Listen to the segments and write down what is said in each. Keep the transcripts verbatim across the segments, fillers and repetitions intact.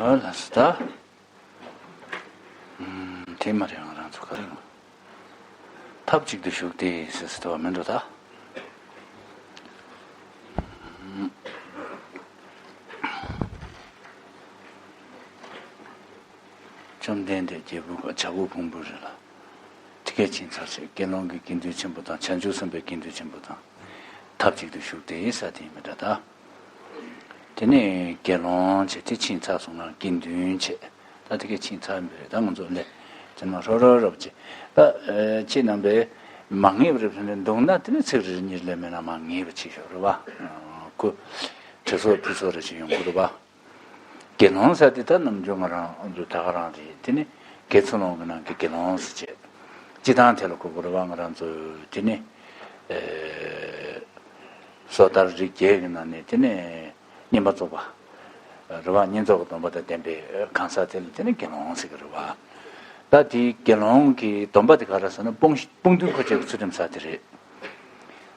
ཨ་ལ་སི་ད། ཨུམ། དེ་མ་རེད། ང་རང་ཚོ་ག་རེ་ཡོང་། ཐབས་གཅིག་ཏུ་བཞུགས་ཏེ་ཟེར་ཟེར་བ་མིན་འགྲོ་ད། བཅོམ་ལྡན་འདས་རྒྱལ་བུ་བྱ་རྒོད་ཕུང་པོའི་རི་ལ། དེ་སྐད་ཕྱིན་ཚར་ཞེས་དགེ་སློང་གི་དགེ་འདུན་ཆེན་པོ་དང་བྱང་ཆུབ་སེམས་དཔའི་དགེ་འདུན་ཆེན་པོ་དང་། ཐབས་གཅིག་ཏུ་བཞུགས་ཏེ་ས་དེ་མི་འདྲ་ད། དེ་ནས་དགེ་སློང་བྱས་དེ་ཕྱིན་ཚར་སོང་ན་དགེ་འདུན་བྱས། ད་དེ་སྐད་ཕྱིན་ཚར་མི་རེད། ད་ང་ཚོ་ལས་དེ་ནས་རོབ་རོབ་རོབ་བྱས། ད་ཨེ་ཁྱེད་རྣམ་པས་མ་ངེས་པ་རེད་ཟེར་ནས་འདུག་ན་དེ་ནས་ཚིག་རེ་རེ་གཉིས་ལས་མེད་ན་མ་ངེས་པ་བྱེད་ཤོག་རེད་བ། ཁོ་དྲི་སོགས་ཕུལ་སོགས་རེ་བྱེད་ཡོང་གི་རེད་བ། དགེ་སློང་ཟེར་དེ་ད་ནམ་རྒྱུན་ང་རང་ཚོ་ད་ག་རང་རེད། དེ་ནི་དགེ་ཚུལ་སློང་གི་ནང་གི་དགེ་སློང་ཟེར་བྱས། སྤྱི་བཏང་དེ་ལ་གོ་དགོས་རེད་བ། ང་རང་ཚོ་དེ་ནི་ཨེ་སོ་ཐར་རིགས་བརྒྱད་ཀྱི་ནང་ནས་དེ་ནི་བསྙེན་པར་རྫོགས་པ་རེད་བ། བསྙེན་རྫོགས་ཀྱི་སྡོམ་པ་དང་ལྡན་པའི་གང་ཟག་དེ་ལ་དེ་ནི་དགེ་སློང་ཟེར་གི་རེད་བ། ད་དེའི་དགེ་སློང་གི་སྡོམ་པ་དེ་ག་རེ་ཟེར་ན་སྤོང་སྤོང་མཐུན་གོ་ཆེ་གི་ཚུལ་ཁྲིམས་ཟེར་དེ་རེད།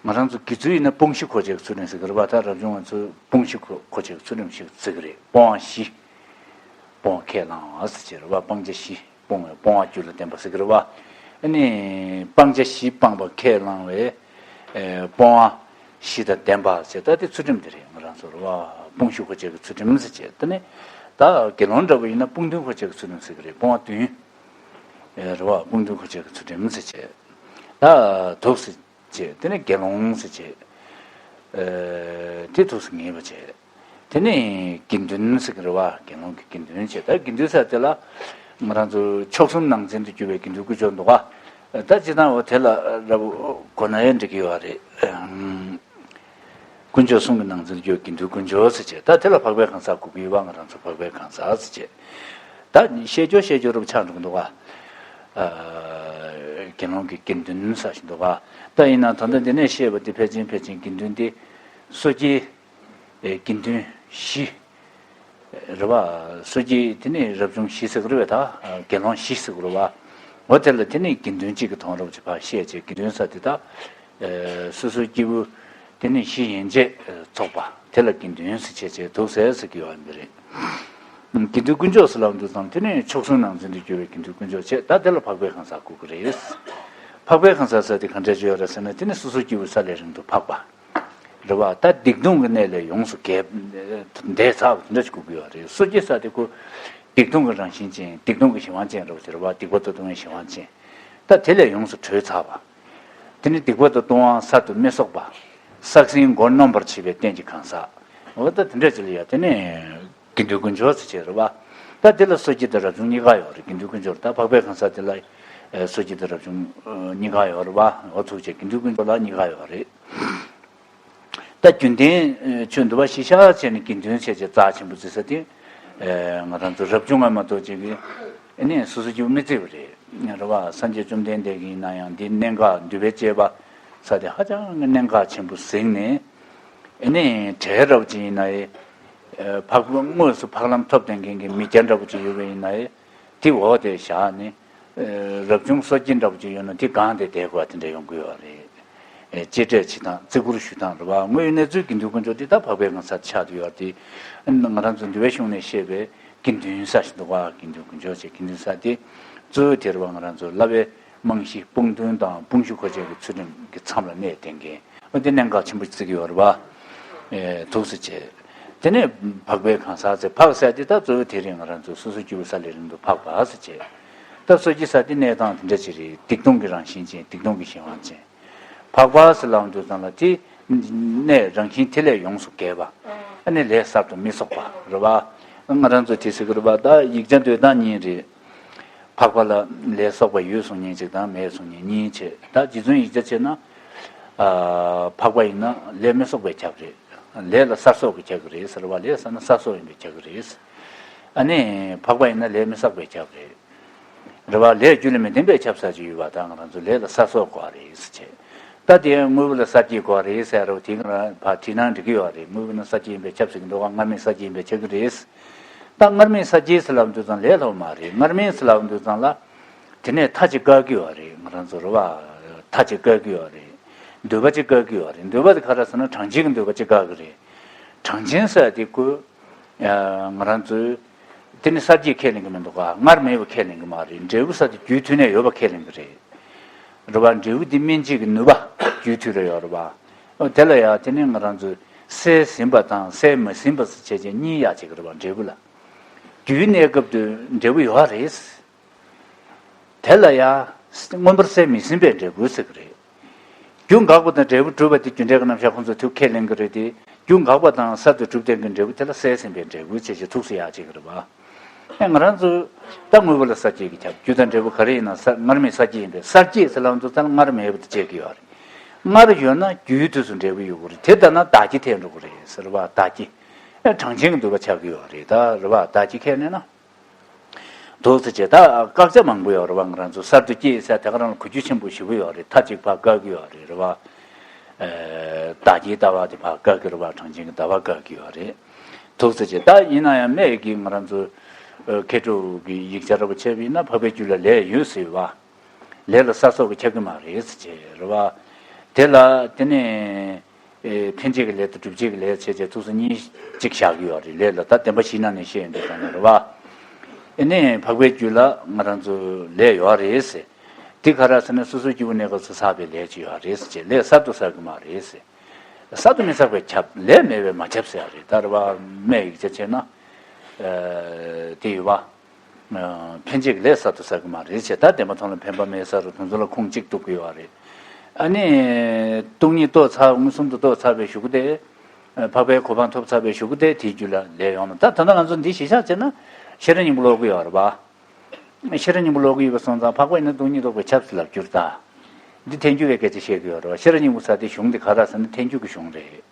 ང་རང་ཚོ་དགེ་ཚུལ་ཡིན་ན་སྤོང་བཞི་གོ་ཆེ་གི་ཚུལ་ཁྲིམས་ཟེར་གི་རེད་བ། ད་རབ་བྱུང་ང་ཚོས་སྤོང་བཞི་གོ་གོ་ཆེ་གི་ཚུལ་ཁྲིམས་ཤིག་ཟེར་གི་རེད། སྤོང་བ་བཞི། སྤོང་བ་ཁས་བླང་བ་ཟེར་གྱི་རེད་བ། སྤང་བྱ་བཞི་སྤོང་བའི་སྤོང་བ་རྒྱུད་ལ་ལྡན་པ་ཟེར་གི་རེད་བ། ཨ་ནི་སྤང་བྱ་བཞི་སྤངས་པ་ཁས་བླང་བའི་ཨེ་སྤོང་བ་བཞི་དང་ལྡན་པ་ཟེར། ད་དེ་ཚུལ་ཁྲིམས་དེ་རེད། ང་རང་ཚོ་རེད་བ། སྤོང་བཞི་གོ་ཆེ་གི་ཚུལ་ཁྲིམས་ཟེར་བྱས། དེ་ནི་ད་དགེ་སློང་འདྲ་བོ་ཡིན་ན་སྤོང་མཐུན་གོ་ཆེ་གི་ཚུལ་ཁྲིམས་ཟེར་གི་རེད། སྤོང་བ་བདུན། ཨེ་རེད་བ། སྤོང་མཐུན་གོ་ཆེ་གི་ཚུལ་ཁྲིམས་ཟེར་བྱས། ད་དུག་ཟེར་བྱས། དེ་ནས་དགེ་སློང་ཟེར་བྱས། ཨེ་དེ་དུག་ཟེར་ངེས་པ་བྱས། དེ་ནས་དགེ་འདུན་ཟེར་གི་རེད་བ། དགེ་སློང་གི་དགེ་འདུན་བྱས། ད་དགེ་འདུན་ཟེར་དེ་ལ་ང་རང་ཚོ་མཆོག་གསུམ་ནང་ཚན་དུ་གྱུར་པའི་དགེ་འདུན་དཀོན་མཆོག་འདུག་ག་ད་སྤྱིར་བཏང་འོ་དེ་ལ་རབ་གོ་ན་ཡང་འགྲིག་གི་ཡོད་རེད། ཨམ། དཀོན་མཆོག་གསུམ་གྱི་ནང་ཚན་དུ་གྱུར་དགེ་འདུན་དཀོན་མཆོག་ཟེར་བྱས། ད་དེ་ལ་འཕགས་པའི་གང་ཟག་གོ་གི་ཡོད་བ། ང་རང་ཚོ་འཕགས་པའི་གང་ཟག་ཟེར་བྱས། ད་བཤད་རྒྱུ་བཤད་རྒྱུ་རབ་ཆགས་འགྲོ་གི་འདུག་ག་ཨ། དགེ་སློང་གི་དགེ་འདུན་ཟེར་བཞིན་འདུག་ག་ད་ཡིན་ན་ད་ལྟ་འདི་ནས་བཤད་པ་འདི་ཕལ་ཆེར་ཕལ་ཆེར་དགེ་འདུན་འདི་སོ་སྐྱེ་ཨེ་དགེ་འདུན་བཞི་རེད་བ། སོ་སྐྱེ་དེ་ནི་རབ་བྱུང་བཞི་ཟེར་གི་རེད་བ། ད་དགེ་སློང་བཞི་ཟེར་གི་རེད་བ། འོ་དེ་ལ་དེ་ནི་དགེ་འདུན་གཅིག་གི་དོན་རབ་ཅིག་ཕར་བཤད་བྱས། དགེ་འདུན་ཟེར་དེ་ད་ཨེ་སོ་སོའི་སྐྱེ་བོ་དེ་ནི་བཞི་ཡན་ཆད་ཚོགས་པ་དེ་ལ་དགེ་འདུན་ཟེར་བྱས་བྱས་འདུག་ཟེར་ཟེར་གི་ཡོད་པ་རེད། དགེ་འདུན་དཀོན་མཆོག་ཟེར་ལབ་དུས་ཙམ་དེ་ནི་མཆོག་གསུམ་ནང་ཚན་དུ་གྱུར་པའི་དགེ་འདུན་དཀོན་མཆོག་བྱས། ད་དེ་ལ་འཕགས་པའི་གང་ཟག་གོ་གི་རེད། འཕགས་པའི་གང་ཟག་ཟེར་དེ་ག་འདྲ་ཅིག་ཡོད་རེད་ཟེར་ན་དེ་ནི་སོ་སོའི་སྐྱེ་བོའི་ས་ལས་རིང་དུ་འཕགས་པ། རེད་བ། ད་སྡིག་ལྟུང་གི་གནས་ལས་ཡོངས་སུ་བརྒལ་འདས་ཚར་བ་དེ་འདྲ་ཞིག་དགོས་ཀྱི་ཡོད་རེད། སོ་སྐྱེ་ཟེར་དེ་ཁོ་སྡིག་ལྟུང་གི་རང་བཞིན་ཅན། སྡིག་ལྟུང་གི་གཞན་དབང་ཅན་རེད་བ། དེ་རེད་བ། སྡིག་པ་ལྟ་ལྟུང་བའི་གཞན་དབང་ཅན། ད་དེ་ལས་ཡོངས་སུ་གྲོལ་ཚར་བ། དེ་ནི་སྡིག་པ་དང་ལྟུང་བ་གསར་དུ་མི་གསོག་པ། བསགས་ཟིན་མགོ་གནོན་པར་བྱེད་པའི་རྟེན་གྱི་གང་ཟག་འོ་ད་དེ་འདྲ་ཅིག་ལ་ཡ་དེ་ནི་དགེ་འདུན་དཀོན་མཆོག་ཟེར་བྱས་རེད་བ། ད་དེ་ལ་སོ་སྐྱེ་དང་རབ་བྱུང་གཉིས་ཀ་ཡོད་རེད། དགེ་འདུན་དཀོན་མཆོག་ད་འཕགས་པའི་གང་ཟག་དེ་ལ་ཨེ་སོ་སྐྱེ་དང་རབ་བྱུང་ཨ་གཉིས་ཀ་ཡོད་རེད་བ། འོ་ཚུགས་བྱས་དགེ་འདུན་དཀོན་མཆོག་ལ་གཉིས་ཀ་ཡོད་རེད། ད་རྒྱུན་ལྡན་ཆོས་འདུལ་བ་གཞི་བཞག་བྱས་ནས་དགེ་འདུན་བྱས་བྱས་རྩ་ཆེན་པོ་བརྩི་ས་དེ་ང་རང་ཚོ་རབ་བྱུང་ང་མ་གཏོགས་ཅིག་གིས་ཨ་ནི་སོ་སོ་སྐྱེ་བོ་མི་བརྩི་བ་རེད། རེད་བ། སངས་རྒྱས་བཅོམ་ལྡན་འདས་ཀྱིས་ཡིན་ན་ཡང་འདི་གནད་འགག་འདུལ་བའི་དཔྱད་པ་ས་དེ་ཧ་ཅང་གི་གནད་འགག་ཆེན་པོ་གཟིགས་ནས། ཨ་ནི་གྲལ་རབ་ཅིག་ཡིན་ན་ཡང་འཕགས་པ་དངོས་སུ་འཕགས་ལམ་ཐོབ་བསྡད་མཁན་གྱི་མི་སྐྱ་འདྲ་པོ་ཅིག་ཡོད་པ་ཡིན་ན་ཡང་དེ་འོག་དེ་བཞག་ནས། རབ་བྱུང་སོ་སྐྱེ་འདྲ་པོ་ཅིག་ཡོད་ན་དེ་སྒང་དེ་བསྡད་དགོས་པ་དེ་འདྲ་ཡོང་གི་ཡོད་རེད། གཅེས་སྤྲས་བྱེད་སྟངས། བརྩི་བཀུར་ཞུ་སྟངས་རེད་བ། དངོས་ཡོད་གནས་ཚུལ་དགེ་འདུན་དཀོན་མཆོག་དེ་ད་འཕགས་པའི་གང་ཟག་ཆགས་བསྡད་ཡོད་རེད། དེ་ང་རང་ཚོ་འདུལ་བའི་གཞུང་ནས་བཤད་པའི་དགེ་འདུན་ཟེར་བཞིན་འདུག་ག་དགེ་འདུན་དཀོན་མཆོག་ཅེས། དགེ་འདུན་ཟེར་དེ་གཙོ་བོ་དེ་རེད་བ། ང་རང་ཚོ་བསླབ་པའི་རྨང་གཞི་སྤོང་མཐུན་དང་སྤོང་བཞི་གོ་ཆ་གི་ཚུལ་ཁྲིམས་ཀྱི་མཚམས་ལ་གནས་བསྡད་མཁན། འོ་དེ་གནད་འགག་ཆེན་པོ་བརྩི་གི་ཡོད་རེད་བ། ཨེ་འདུག་སེ་བྱས། དེ་ནས་འཕགས་པའི་གང་ཟག་ཟེར། འཕགས་ཟེར་དེ་ད་གཙོ་བོ་དེ་རེད། ང་རང་ཚོ་སོ་སོ་སྐྱེ་བོའི་ས་ལས་རིང་དུ་འཕགས་པ་ཟེར་བྱས། ད་སོ་སྐྱེ་ཟེར་དེ་གནས་སྟངས་དེ་འདྲ་ཅིག་རེད། སྡིག་ལྟུང་གི་རང་བཞིན་ཅན། སྡིག་ལྟུང་གི་གཞན་དབང་ཅན། འཕགས་པ་ཟེར་ལབ་དུས་ཙམ་ལ་དེ་གནས་རང་བཞིན་དེ་ལས་ཡོངས་སུ་བརྒལ་བ། ཨ་ནི་ལས་གསར་དུ་མི་གསོག་པ་རེད་བ། ང་རང་ཚོ་དེ་ཟེར་གི་རེད་བ། ད་ཡིག་ཆ་འདོན་སྟངས་གཉིས་རེད། འཕགས་པ་ལ་ལས་གསོག་པ་ཡོད་གསུང་མཁན་ཅིག་དང་མེད་གསུང་མཁན་གཉིས་བྱས། ད་རྗེ་བཙུན་ཡིག་ཆ་བྱས་ན། ཨ་འཕགས་པ་ཡིན་ན་ལས་མི་གསོག་པས་ཁྱབ་རེད། ལས་ལ་གསར་གསོག་གིས་ཁྱབ་གི་རེད་ཟེར་བ། ལས་ཟེར་ན་གསར་གསོག་ཡིན་པས་ཁྱབ་གི་རེད། ཨ་ནི་འཕགས་པ་ཡིན་ན་ལས་མི་བསགས་པས་ཁྱབ་རེད། རེད་བ། ལས་རྒྱུ་ལས་མི་འདེམས་པས་ཁྱབ་ས་ཅིག་ཡོད་པ། ད་ང་རང་ཚོ་ལས་ལ་གསར་གསོག་དགོས་རེད་ཟེར་བྱས། ད་དེ་དངོས་པོ་ལ་གསར་སྐྱེས་དགོས་རེད་ཟེར་རོ། དེ་ང་རང་ཕར་བྲིས་ན་འགྲིག་གི་ཡོད་རེད། དངོས་པོ་ནི་གསར་སྐྱེས་ཡིན་པས་ཁྱབ་ཟེར་གི་འདུག་ག་སྔར་མེད་གསར་སྐྱེས་ཡིན་པས་ཁྱབ་གི་རེད། ད་སྔར་མེད་གསར་སྐྱེས་ཟེར་ལབ་དུས་ཙང་ལས་སླ་པོ་མ་རེད། སྔར་མེད་ཟེར་ལབ་དུས་ཙང་ལ། དེ་ནས་མཐའ་གཅིག་བཀག་གི་ཡོད་རེད། ང་རང་ཚོ་རེད་བ། མཐའ་གཅིག་བཀག་གི་ཡོད་རེད། འདོད་པ་གཅིག་བཀག་གི་ཡོད་རེད། འདོད་པ་དེ་ག་རེ་ཟེར་ན་གྲངས་ཅན་གྱི་འདོད་པ་གཅིག་བཀག་གི་རེད། གྲངས་ཅན་ཟེར་དེ་ཁོ། ང་རང་ཚོའི་ དེ་ནི་གསར་བརྗེ་ཁས་ལེན་གྱི་མི་འདུག་ག་སྔར་མེད་པ་ཁས་ལེན་གྱི་མ་རེད། འབྲས་བུ་ས་དེ་རྒྱུད་མཐུན་ནས་ཡོད་པ་ཁས་ལེན་གྱི་རེད། རེད་བ། འབྲས་བུ་དེ་སྨིན་བྱེད་ཀྱི་ནུས་པ་རྒྱུད་མཐུན་རེ་ཡོད་རེད་བ། ཨོ་དེ་ལ་ཡང་དེ་ནི་ང་རང་ཚོས་སེལ་ཟིན་པ་དང་སེལ་མ་ཟིན་པ་ཟེར་བྱས་བྱས་གཉིས་ཡོད་བྱེད་ཀྱི་རེད་བ། འབྲས་བུ་ལ། རྒྱུའི་གནས་སྐབས་དུ་འབྲས་བུ་ཡོད་རེད། དེ་ལ་ཡང་མངོན་པར་སེལ་མི་ཟིན་པའི་འབྲས་བུ་ཟེར་གྱི་རེད། རྒྱུ་འགག་པ་དང་འབྲས་བུ་གྲུབ་པ་དེ་རྒྱུ་འབྲས་ཀྱི་རྣམ་གཞག་ཁོང་ཚོས་ཐུགས་ཁས་ལེན་གྱི་རེད་དེ། རྒྱུ་འགག་པ་དང་གསར་དུ་གྲུབ་བསྟན་གྱི་འབྲས་བུ་དེ་ལ་སེལ་ཟིན་པའི་འབྲས་བུ་ཅེས་བྱས་ཐུགས་སུ་ཡག་ཅིག་རེད་པ། ཨེ་ང་རང་ཚོ་ད་དངོས་པོ་ལ་གསར་བསྐྱེད་ཀྱི་ཁྱབ། རྒྱུ་དང་འབྲས་བུ་ག་རེ་ཡིན་ན་ས་སྔར་མེད་གསར་བསྐྱེད་ཡིན་པས། གསར་བསྐྱེད་ཟེར་ལབ་དུས་ད་སྔར་མེད་པ་དེ་བྱེད་ཀྱི་ཡོད་རེད། སྔར་ཡོད་ན་རྒྱུའི་དུས་སུ་འབྲས་བུ་ཡོད་དགོས་རེད། དེ་ལྟར་ན་བདག་བསྐྱེད་ཐལ་འགྲོ་གི་རེད་ཟེར་བ། བདག་བསྐྱེད་ཨེ་གྲངས་ཅན་གྱི་འདུས་པ་ཆགས་ཀྱི་ཡོད་རེད། ད་རེད་བ། བདག་བསྐྱེད་ཁས་ལེན་ན། འདུག་ཟེར་བྱས་ད་བཀག་ཆ་མང་པོ་ཡོད་རེད་བ། ང་རང་ཚོ་གསར་དུ་སྐྱེས་ཟེར་དེ་ག་རང་ལ་གོ་རྒྱུ་ཆེན་པོ་ཞེ་པོ་ཡོད་རེད། མཐའ་གཅིག་ཕར་བཀག་གི་ཡོད་རེད། རེད་བ། ཨེ་བདག་བསྐྱེད་ལྟ་བ་དེ་ཕར་བཀག་གི་རེད་བ། གྲངས་ཅན་གྱི་ལྟ་བ་བཀག་གི་ཡོད་རེད། འདུག་ཟེར་བྱས་ད་ཡིན་ན་ཡང་སྨན་གྱིས་ང་རང་ཚོ་ཨེ་མཁས་གྲུབ་ཀྱི་ཡིག་ཆ་འདྲ་པོ་བྱས་པ་ཡིན་ན་འཕགས་པའི་རྒྱུད་ལ་ལས་ཡོད་ཟེར་བ། ལས་ལ་གསར་བཟོ་གི་ཁྱབ་ཀྱི་མ་རེད་ཟེར་བྱས་རེད་བ། དེ་ལ་དེ་ནས། ཨེ་འཕེན་བྱེད་ཀྱི་ལས་དང་སྒྲུབ་བྱེད་ཀྱི་ལས་བྱས་བྱས་ཐུགས་སུ་གཉིས་གཅིག་བཞག་གི་ཡོད་རེད། ལས་ལ་ད་བདེན་པ་བཞིའི་ནང་ནས་བཤད་ཡོང་དུས་ཙང་ནས་རེད་བ། ཨེ་ནས་འཕགས་པའི་རྒྱུད་ལ་ང་རང་ཚོ་ལས་ཡོད་རེད་ཟེར། འདི་ག་རེ་ཟེར་ན་སོ་སོའི་སྐྱེ་བོ་གནས་སྐབས་སུ་བསགས་པའི་ལས་ཅིག་ཡོད་རེད་ཟེར་བྱས། ལས་གསར་དུ་བསགས་ཀྱི་མ་རེད་ཟེར། གསར་དུ་མི་བསགས་པས་ཁྱབ། ལས་མེད་པས་མ་ཁྱབ་ཟེར་ཡ་རེད། ད་རེད་བ། སྨན་ཡིག་ཆ་བྱས་ན། ཨེ་དེ་ཡོད་བ། འཕེན་བྱེད་ཀྱི་ལས་གསར་དུ་བསགས་ཀྱི་མ་རེད་ཅེས། ད་བདེན་པ་མཐོང་ལ་འཕེན་པ་མེད་ས་རུ་དེ་ཚོ་ལ་ཁུངས་གཅིག་གཏུག་གི་ཡོད་རེད། ཨ་ནི། སྟོང་ཉིད་རྟོགས་ཚར། མངོན་སུམ་དུ་རྟོགས་ཚར་བའི་གཞུག་གུ་དེ། འཕགས་པའི་གོ་འཕང་ཐོབ་ཚར་བའི་གཞུག་གུ་དེ་དེའི་རྒྱུད་ལ་ལས་ཡོང་ན། ད་ད་ལྟ་ང་ཚོ་འདི་གཞི་བཞག་བྱས་ན་ཤེས་རབ་སྙིང་པོ་ཀློག་གི་ཡོད་རེད་པ། ཤེས་རབ་སྙིང་པོ་ཀློག་གི་ཡོད་པ་སོང་ཙང་འཕགས་པ་ཡིན་ན་སྟོང་ཉིད་རྟོགས་པས་ཁྱབ་ཟེར་ལབ་རྒྱུ་རེད་ད། འདི་ཐལ་འགྱུར་བའི་སྐད་ཆ་བཤད་གི་ཡོད་རེད་པ། ཤེས་རབ་སྙིང་པོ་ཟེར་དེ་གཞུང་དེ་ག་རེ་ཟེར་ན་ཐལ་འགྱུར་གྱི་གཞུང་རེད།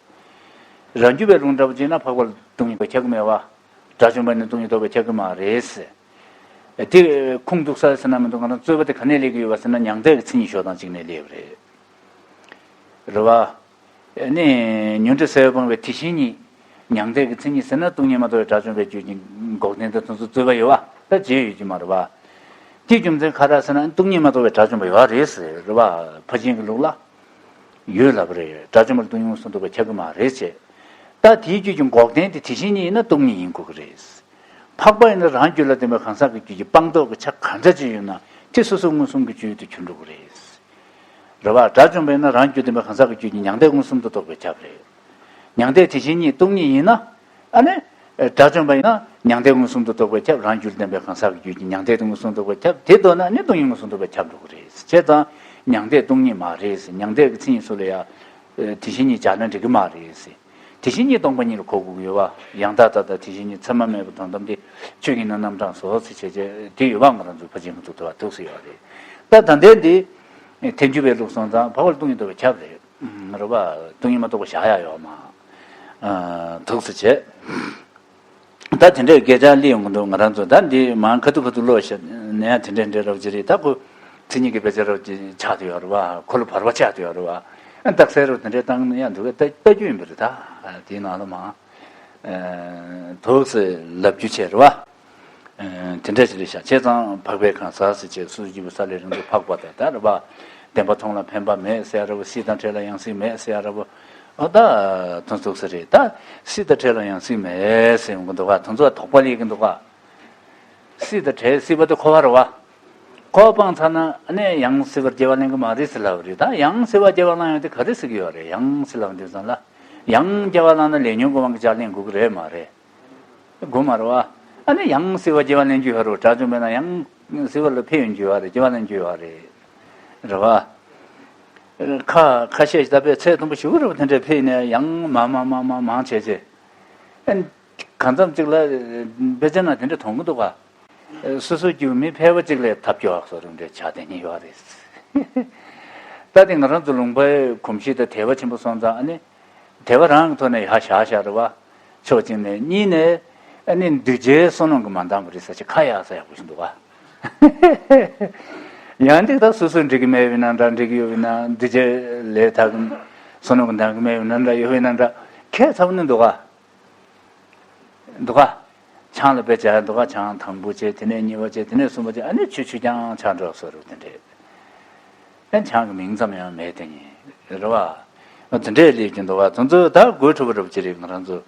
རང་རྒྱུད་པའི་ལུང་འདྲ་པོ་བྱས་ན་འཕགས་པ་ལ་སྟོང་ཉིད་རྟོགས་ཁྱབ་ཀྱི་མེད་པ། དགྲ་བཅོམ་པ་ནི་སྟོང་ཉིད་རྟོགས་པས་ཁྱབ་ཀྱི་མ་རེད་ཟེར། དེ་ཁུངས་གཏུགས་ས་ཟེར་ན་མི་འདུག་ང་རང་རྩོད་པ་དེ་ག་ནས་སླེབས་ཀྱི་ཡོད་པ་ཟེར་ན་མྱང་འདས་ཀྱི་མཚན་ཉིད་ཞོགས་དང་གཅིག་ནས་སླེབས་པ་རེད། རེད་བ། ནི་ཉོན་སྒྲིབ་ཟད་པ་སྤངས་པའི་དེ་བཞིན་ཉིད། མྱང་འདས་ཀྱི་མཚན་ཉིད་ཟེར་ན་སྟོང་ཉིད་མ་རྟོགས་པའི་དགྲ་བཅོམ་པའི་རྒྱུད་ཀྱི་འགོག་བདེན་དེ་དེ་ཚོ་རྩོད་པ་ཡོད་བ། ད་བརྗེད་ཡོད་ཀྱི་མ་རེད་བ། དེའི་རྒྱུ་མཚན་ག་རེ་ཟེར་ན་སྟོང་ཉིད་མ་རྟོགས་པའི་དགྲ་བཅོམ་པ་ཡོད་རེད་ཟེར། རེད་བ། ཕར་ཕྱིན་གྱི་ལུགས་ལ། ཡོད་ལབ་པ་རེད། དགྲ་བཅོམ་པ་ལ་སྟོང་ཉིད་མངོན་སུམ་རྟོགས་པས་ཁྱབ་ཀྱི་མ་རེད་ཅེས། ད་དེའི་རྒྱུད་ཀྱི་འགོག་བདེན་དེ་དེ་བཞིན་ཉིད་ཡིན་ན་སྟོང་ཉིད་ཡིན་དགོས་ཀྱི་རེད། འཕགས་པ་ཡིན་ན་རང་རྒྱུད་ལ་ལྡན་པའི་གང་ཟག་གི་རྒྱུད་ཀྱི་སྤངས་རྟོགས་ཀྱི་ཆ་གང་འདྲ་ཅིག་ཡོད་ན་དེ་སོ་སོ་མངོན་སུམ་གྱི་རྒྱུད་དུ་གྱུར་འགྲོ་གི་རེད། རེད་བ། དགྲ་བཅོམ་པ་ཡིན་ན་རང་རྒྱུད་ལྡན་པའི་གང་ཟག་གི་རྒྱུད་ཀྱི་མྱང་འདས་མངོན་སུམ་དུ་རྟོགས་པས་ཁྱབ་རེད། མྱང་འདས་དེ་བཞིན་ཉིད་སྟོང་ཉིད་ཡིན་ན། ཨ་ནི། དགྲ་བཅོམ་པ་ཡིན་ན་མྱང་འདས་མངོན་སུམ་དུ་རྟོགས་པས་ཁྱབ། རང་རྒྱུད་ལྡན་པའི་གང་ཟག་གི་རྒྱུད་ཀྱི་མྱང་འདས་དེ་མངོན་སུམ་དུ་རྟོགས་པས་ཁྱབ། དེ་ལྡོག་ན་ནི་སྟོང་ཉིད་མངོན་སུམ་རྟོགས་པས་ཁྱབ་འགྲོ་གི་རེད། བྱས་ཙང་མྱང་འདས་སྟོང་ཉིད་མ་རེད་ཟེར། མྱང་འདས་ཀྱི་མཚན་ཉིད་སུ་ལ་ཡ། དེ་བཞིན་ཉིད་སྦྱར་ན་འགྲིག་གི་མ་རེད་ཟེར། དེ་བཞིན་ཉིད་སྟོང་པ་ཉིད་ལ་གོ་དགོས་ཀྱི་ཡོད་བ། ཡང་དག་མཐའ་དག་དེ་བཞིན་ཉིད་མཚན་མ་མེད་པ་དོན་དམ་དེ། ཆོས་ཉིད་ནི་རྣམ་གྲངས་སོ་ཟེར་བྱས་བྱས་དེ་ཡོད་བ། ང་རང་ཚོ་ཕར་ཕྱིན་གྱི་ཚུལ་དུ་བ་ཐུགས་སུ་ཡོད་རེད། ད་ད་ལྟའི་འདི། ཐལ་འགྱུར་བའི་ལུགས་སོང་ཙང་འཕགས་པ་ལ་སྟོང་ཉིད་རྟོགས་པས་ཁྱབ་རེད། རེད་བ། སྟོང་ཉིད་མ་རྟོགས་པ་བཞག་ཡ་ཡོད་མ། ཐུགས་སུ་བྱས། ད་དེ་འདྲའི་སྐད་ཆ་སླེབས་ཡོང་གི་འདུག་ང་རང་ཚོ་ད་འདི་མང་ཁ་ཐུག་ཁ་ཐུག་ཀློག་བཞག་ན་ཡང་དེ་འདྲ་འདྲ་རབ་ཅིག་རེད། ད་ཁོ་མཚན་ཉིད་ཀྱི་དཔེ་ཆ་རབ་ཅིག་ཆགས་བསྡད་ཡོད་རེད་བ། ཁོ་ལ་བར་པ་ཆགས་བསྡད་ཡོད་རེད་བ། རྟགས་གསལ་རབ་དེ་འདྲའི་བཏང་ན་ཡང་འདུག་གས། ལྟ་ལྟ་རྒྱུ་ཡིན་པ་རེད། ད་དེའི་ནང་ལ་མང་ཐུགས་སུ་ལབ་རྒྱུ་བྱས་རེད་བ། དེ་འདྲ་ཞིག་རེད་ཤག་བྱས་ཙང་འཕགས་པའི་གང་ཟག་ཟེར་བྱས་སོ་སོ་སྐྱེ་བོ་ས་ལས་རིང་དུ་འཕགས་པ་དང་ད་རེད་བ། བདེན་པ་མཐོང་ལ་འཕེན་པ་མེད་ཟེར་ཡ་ར་བོ། སྲིད་དང་བྲལ་ལ་ཡང་སྲིད་མེད་ཟེར་ཡ་ར་བོ། ཨོ་ད། དོན་ཚུགས་ས་རེད་ད། སྲིད་དང་བྲལ་ལ་ཡང་སྲིད་མེད་ཟེར་ཡོང་གི་འདུག་ག་དོན་ཚུགས་དོགས་པ་སླེབས་ཀྱི་འདུག་ག་སྲིད་དང་བྲལ་སྲིད་པ་དེ་འཁོར་བ་རེད་བ། འཁོར་བ་སྤངས་ཚར་ན་ཨ་ནི་ཡང་སྲིད་པར་སྐྱེ་བ་ལེན་གྱི་མ་རེད་ཟེར་ལབ་རེད་ད། ཡང་སྲིད་པར་སྐྱེ་བ་ལེན་ཡོང་དེ་ག་རེ་ཟེར་གྱི་ཡོད་རེད། ཡང་སྲིད་ལབ་དུས་ཙམ་ལ། ཡང་སྐྱེ་བ་བླངས་ན་ལས་ཉོན་གྱི་དབང་གིས་ཆགས་ལེན་དགོས་ཀྱི་རེད་མ་རེད། དགོས་མ་རེད་བ། ཨ་ནི་ཡང་སྲིད་པར་སྐྱེ་བ་ལེན་རྒྱུ་ཡོད་རེད། དགྲ་བཅོམ་པས་ན་ཡང་སྲིད་པ་ལ་འཕེན་ཡོང་རྒྱུ་ཡོད་རེད། སྐྱེ་བ་ལེན་རྒྱུ་ཡོད་རེད། རེད་བ། ཁ་ཁ་ཤས་ཤིག་ད་དཔེ་ཚད་མཐོན་པོ་ཞེ་པོ་རེད་བ། དེ་འདྲའི་ཕེབས་ནས་ཡང་མ་མ་མ་མ་མང་བྱས་བྱས། ཨ་ནི་གང་འཚམ་ཅིག་ལ་དཔེ་ཆ་ནང་དེ་འདྲ་མཐོང་གི་འདུག་ག་སོ་སོ་སྐྱེ་བོ་མི་ཕལ་པ་ཅིག་ལ་ཐབས་སྐྱོ་བ་བཟོ་རུང་འདྲ་ཆགས་བསྡད་མཁན་ཡོད་རེད། ད་དེ་ང་རང་ཚོ་ལུང་པའི་གོམས་གཤིས་དང་དད་པ་ཆེན་པོ་སོང་ཙང་ཨ་ནི། དད་པ་རང་གི་ཐོག་ནས་ཡར་བཞག་བཞག་རེད་བ། ཕྱོགས་གཅིག་ནས། གཉིས་ནས་ཨ་ནི་གདུལ་བྱའི་བསོད་ནམས་ཀྱིས་མ་འདང་བ་རེད་ཟེར་བྱས་ཁ་གཡར་ས་ཡག་པོ་ཞིག་འདུག་ག་ཡང་འདི་ད་སོ་སོས་འགྲིག་གི་མེད་པ་ཡིན་ན་འདྲ། འགྲིག་གི་ཡོད་པ་ཡིན་ན། གདུལ་བྱའི་ལས་དག་བསོད་ནམས་ཀྱིས་འདང་གི་མེད་པ་ཡིན་ན་འདྲ། ཡོད་པ་ཡིན་ན་འདྲ། ཁྱད་མཚར་པོ་ནི་འདུག་ག་འདུག་ག་ཆང་ལ་དཔེ་བྱས་འདུག་ག་ཆང་དང་པོ་བྱས། དེ་ནས་གཉིས་པ་བྱས། དེ་ནས་གསུམ་པ་བྱས། ཨ་ནི་ཆུ་ཆུ་རྐྱང་ཆགས་འགྲོ་བཟོ་འདྲ་པོ་དེ་འདྲས། ཨ་ཆང་གི་མིང་ཙམ་ཡང་མེད་དེ་ནི། རེད་བ། ཨ་དེ་འདྲས་སླེབས་ཀྱི་འདུག་ག་དེ་ཚོ་ད་དགོད་བྲོ་བོ་འདྲ་པོ་ཅིག་རེད། ང་རང་ཚོ་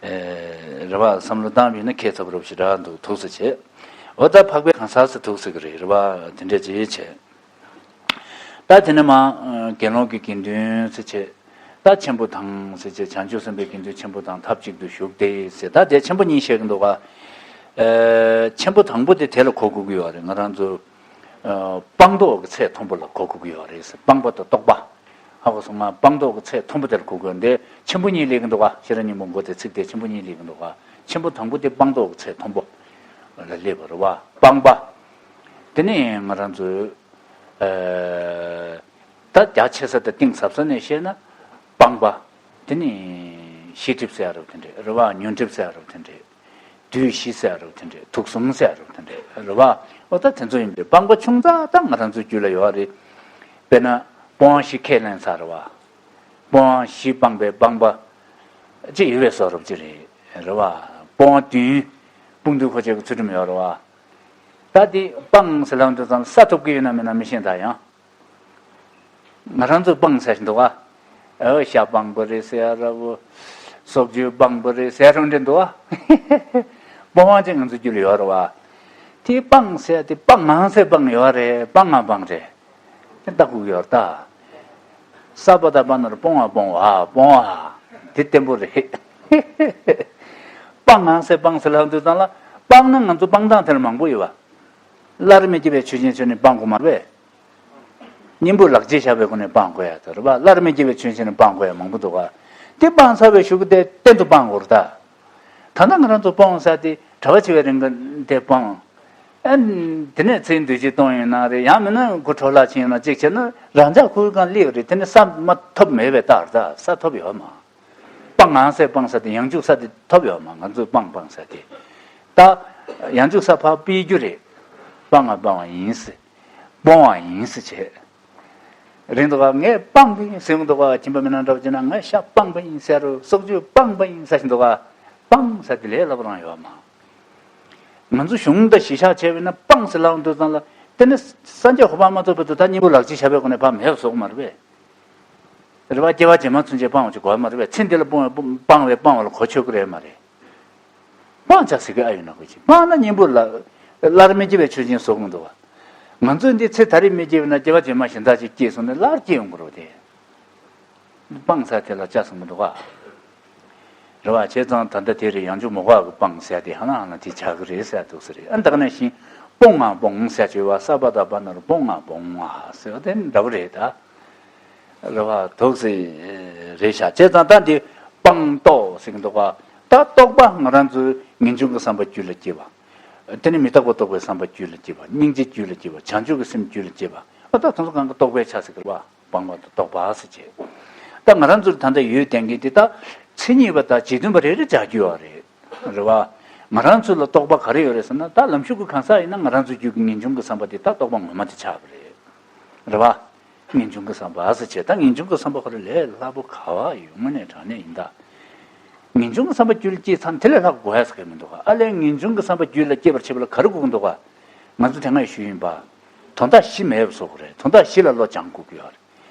རེད་བ། བསམ་བློ་བཏང་བ་ཡིན་ན་ཁྱད་མཚར་པོ་རབ་ཞིག་རག་འདུག་ཐུགས་སུ་ཆེ། འོ་ད་འཕགས་པའི་གང་ཟག་ཟེར་ཐུགས་སུ་གི་རེད། རེད་བ། དེ་འདྲས་ཅིག་བྱས། ད་དེ་ནས་མ་དགེ་སློང་གི་དགེ་འདུན་ཟེར་བྱས། ད་ཆེན་པོ་དང་ཟེར་བྱས། བྱང་ཆུབ་སེམས་དཔའི་དགེ་འདུན་ཆེན་པོ་དང་ཐབས་གཅིག་ཏུ་བཞུགས་ཏེ་ཟེར། ད་དེ་ཆེན་པོ་གཉིས་བཤད་ཀྱི་འདུག་ག་ཆེན་པོ་དང་པོ་དེ་དེ་ལ་གོ་དགོས་ཀྱི་ཡོད་རེད། ང་རང་ཚོ་སྤངས་རྟོགས་ཀྱི་ཚད་མཐོན་པོ་ལ་གོ་དགོས་ཀྱི་ཡོད་རེད་ཟེར། སྤངས་པ་དང་རྟོགས་པ། ཧ་གོ་སོང་ང་། སྤངས་རྟོགས་ཀྱི་ཚད་མཐོན་པོ་དེ་ལ་གོ་དགོས། འདི་ཆེན་པོ་གཉིས་སླེབས་ཀྱི་འདུག་ག་ཤེས་རབ་སྙིང་པོ་མགོ་དེ་ཚིག་དེ་ཆེན་པོ་གཉིས་སླེབས་ཀྱི་འདུག་ག་ཆེན་པོ་དང་པོ་དེ་སྤངས་རྟོགས་ཀྱི་ཚད་མཐོན་པོ་ལ་སླེབས་པ་རེད་བ། སྤངས་པ། དེ་ནས་ང་རང་ཚོས། ད་རྒྱ་ཆེ་ས་དང་གཏིང་ཟབ་ས་ནས་བཤད་ན་སྤངས་པ། དེ་ནི་ཤེས་སྒྲིབ་ཟེར་ཡ་རབ་དེ་འདྲས་རེད་བ། ཉོན་སྒྲིབ་ཟེར་ཡ་རབ་དེ་འདྲས། བདུད་བཞི་ཟེར་ཡ་རབ་དེ་འདྲས། དུག་གསུམ་ཟེར་ཡ་རབ་དེ་འདྲས་རེད་བ། འོ་ད་དེ་ཚོ་ཡིན་པས་སྤངས་པ་ཆུང་ཙག་ད་ང་རང་ཚོའི་རྒྱུད་ལ་ཡོད་རེད། དཔེར་ན་སྤོང་བ་བཞི་ཁས་ལེན་ས་རེད་བ། སྤོང་བ་བཞི་སྤངས་པའི་སྤངས་པ་ཅི་ཡོད་པའི་བཟོ་རབ་ཅིག་རེད། རེད་བ། སྤོང་བ་བདུན་སྤོང་བདུན་གོ་ཆེ་གི་ཚུལ་ཁྲིམས་ཡོད་རེད་བ། ད་དེ་སྤངས་ཟེར་ལབ་དུས་ཙམ་ས་ཐོབ་ཀྱི་ཡོད་ན་མེད་ན་མི་ཤེས། ད་ཡང་ང་རང་ཚོས་སྤངས་ཟེར་བཞིན་འདུག་ག་ཨོ་ཤ་སྤངས་པ་རེད་ཟེར་ཡ་ར་བོ། སྲོག་གཅོད་སྤངས་པ་རེད་ཟེར་ཡ་ར་འདྲ་འདུག་ག་སྤོང་བ་ཅན་ང་ཚོ་རྒྱུད་ལ་ཡོད་རེད་བ། དེ་སྤངས་ཟེར་ཡ་དེ་སྤང་ངང་ཟེར་སྤངས་ཡོད་རེད། སྤང་ང་སྤངས་རེད། དེ་ལྟ་དགོས་ཀྱི་ཡོད་རེད་ད། ས་པ་ད་པ་ན་རོ་སྤོང་བ་སྤོང་བ་སྤོང་བ། དེ་བརྟན་པོ་རེད། སྤང་ངང་ཟེར་སྤངས་ཟེར་ལབ་དུས་ཙམ་ལ་སྤངས་ན་ང་ཚོ་སྤང་སྟངས་དེ་ལ་མང་པོ་ཡོད་བ། སླར་མི་སྐྱེ་བའི་ཆོས་ཅན་ཆོས་ནི་སྤང་དགོས་མ་རེད་པས། གཉེན་པོ་ལག་རྗེས་བཞག་པའི་སྒོ་ནས་སྤང་དགོས་ཡ་དེ་རེད་པ། སླར་མི་སྐྱེ་བའི་ཆོས་ཅན་ནི་སྤང་དགོས་ཡ་མང་པོ་འདུག་ག་དེ་སྤངས་ཚར་བའི་གཞུག་གུ་དེ་གཏན་དུ་སྤང་དགོས་རེད་ད། ད་ལྟ་ང་རང་ཚོ་སྤོང་ས་དེ་གྲྭ་པ་བྱེད་པའི་རིང་གི་དེ་སྤོང་། ཨ། དེ་ནས་ཚེ་འདུས་བྱས་སྟོང་ཡིན་ན་རེད། ཡང་མིན་ན་ཁོ་འཕྲོ་བརླག་ཕྱིན་ཡིན་ན་གཅིག་བྱས་ན་རང་ཅག་ཁོའི་སྒང་སླེབས་རེད། དེ་ནས་ས་མ་ཐོབ་མེད་པའི་རྟགས་རེད་ད། ས་ཐོབ་ཡོད་མ། སྤང་ངང་ཟེར་སྤངས་ས་དེ་ཡང་འཇུག་ས་དེ་ཐོབ་ཡོད་མ། ང་ཚོས་སྤང་སྤངས་ས་དེ། ད་ཡང་འཇུག་ས་ཕར་སྤེལ་རྒྱུ་རེད། སྤང་ང་སྤང་བ་ཡིན་ཟེར། སྤོང་བ་ཡིན་ཟེར་བྱས། རིང་དུ་བ་ངས་སྤངས་པ་ཡིན་ཟེར་གྱི་འདུག་ག་ཁྱིམ་པ་མི་ནང་འདྲ་པོ་བྱས་ན་ངས་ཤ་སྤངས་པ་ཡིན་ཟེར་རོ། སྲོག་གཅོད་སྤངས་པ་ཡིན་ཟེར་བཞིན་འདུག་ག་སྤངས་ཟེར་དེ་ལས་སླ་པོ་རང་ཡོད་མ། ང་ཚོ་གཞུང་དང་གཞི་བཞག་བྱས་པས་ན་སྤངས་ཟེར་ལབ་འདུག་ཙང་ལ་དེ་ནི་སངས་རྒྱས་གོ་འཕང་མ་ཐོབ་བར་དུ་ད་གཉེན་པོ་ལག་རྗེས་བཞག་པའི་སྒོ་ནས་ཕར་མེད་པ་བཟོ་གི་མ་རེད་པས། རེད་བ། སྐྱེ་བ་རྗེས་མ་ཚུན་ཆད་སྤང་བ་ཅིག་དགོས་མ་རེད་པས། ཚེ་འདི་ལ་སྤོང་བའི་སྤང་བའི་སྤང་བ་ལ་གོ་ཆོད་ཀྱི་རེད་མ་རེད། སྤང་བྱ་ཟེར་གི་ཨ་ཡོད་ན་དགོས་ཀྱི། སྤངས་ན་གཉེན་པོ་ལ་སླར་མི་སྐྱེ་བའི་ཆོས་ཅན་བཟོ་གི་འདུག་བ། ང་ཚོས་འདི་ཚེ་ད་རེས་མི་སྐྱེ་བས་ན་སྐྱེ་བ་རྗེས་མ་གཞན་དག་ཅིག་སྐྱེས་སོང་ན་སླར་སྐྱེ་ཡོང་གི་རེད་དེ། སྤང་ས་དེ་ལ་ཆགས་སོང་གི་འདུག་ག་རེད་བ། བྱས་ཙང་ད་ལྟ་དེ་རེད། ཡང་འཇུག་མུ་གེ་གི་སྤང་ཟེར་དེ་ཧ་ལམ་ཧ་ལམ་དེ་ཆགས་ཀྱི་རེད་ཟེར་འདུག་ས་རེད། ཨ་ད་ག་ནང་བཞིན་སྤོང་ང་སྤོང་ཟེར་བྱས་བ། ས་པ་ད་པ་ན་རོ་སྤོང་ང་སྤོང་བ་ཟེར་བ་དེ་འདྲ་པོ་རེད་ད། རེད་བ། འདུག་སེ་རེད་ཤག་བྱས་ཙང་ད་འདི་སྤངས་རྟོགས་ཟེར་གྱི་འདུག་ག་ད་རྟོགས་པ་ང་རང་ཚོའི་ངེས་འབྱུང་གི་བསམ་པ་རྒྱུད་ལ་སྐྱེས་པ། དེ་ནི་མི་རྟག་པ་རྟོགས་པའི་བསམ་པ་རྒྱུད་ལ་སྐྱེས་པ། སྙིང་རྗེ་རྒྱུད་ལ་སྐྱེས་པ། བྱང་ཆུབ་ཀྱི་སེམས་རྒྱུད་ལ་སྐྱེས་པ། ཨ་ད་དེ་ཚོ་གང་ག་རྟོགས་པའི་ཆ་ཟེར་གྱི་རེད་བ། སྤངས་པ་དང་རྟོགས་པ་ཟེར་བྱས། ད་ང་རང་ཚོར་ད་ལྟ་ཡོད་བསྡད་མཁན་དེ་ད་མཚན་ཉིད་པ་དང་རྗེས་མཐུན་པ་རེ་རེ་སྦྱར་རྒྱུ་ཡོད་རེད། རེད་བ། ང་རང་ཚོ་ལ་རྟོགས་པ་ག་རེ་ཡོད་རེད་ཟེར་ན། ད་ལམ་ཞུགས་ཀྱི་གང་ཟག་ཡིན་ན་ང་རང་ཚོའི་རྒྱུད་ཀྱི་ངེས་འབྱུང་གི་བསམ་པ་དེ་ད་རྟོགས་པ་ངོ་མ་དེ་ཆགས་པ་རེད། རེད་བ། ངེས་འབྱུང་གི་བསམ་པ་ཟེར་བྱས། ད་ངེས་འབྱུང་གི་བསམ་པ་ཁོ་རང་ལས་སླ་པོ་ག་བ་ཡོད། དངོས་གནས་དྲང་གནས་ཡིན་ད། ངེས་འབྱུང་གི་བསམ་པ་རྒྱུད་ལ་སྐྱེས་ཚར་ན་དེ་ལས་ལྷག་དགོས་ཡ་ཟེར་གྱི་མི་འདུག་ག་ཨ་ལས་ངེས་འབྱུང་གི་བསམ་པ་རྒྱུད་ལ་སྐྱེ་བར་བྱེད་པ་ལ་ག་རེ་དགོས་ཀྱི་འདུག་ག་ང་ཚོ་དེ་སྔ་ཡང་ཞུས་ཡིན་པ། དོན་དག་བཞི་མེད་པ་བཟོ་དགོས་རེད། དོན་དག་བཞི་ལ་བློ་སྦྱང་དགོས་ཀྱི་ཡོད་རེད།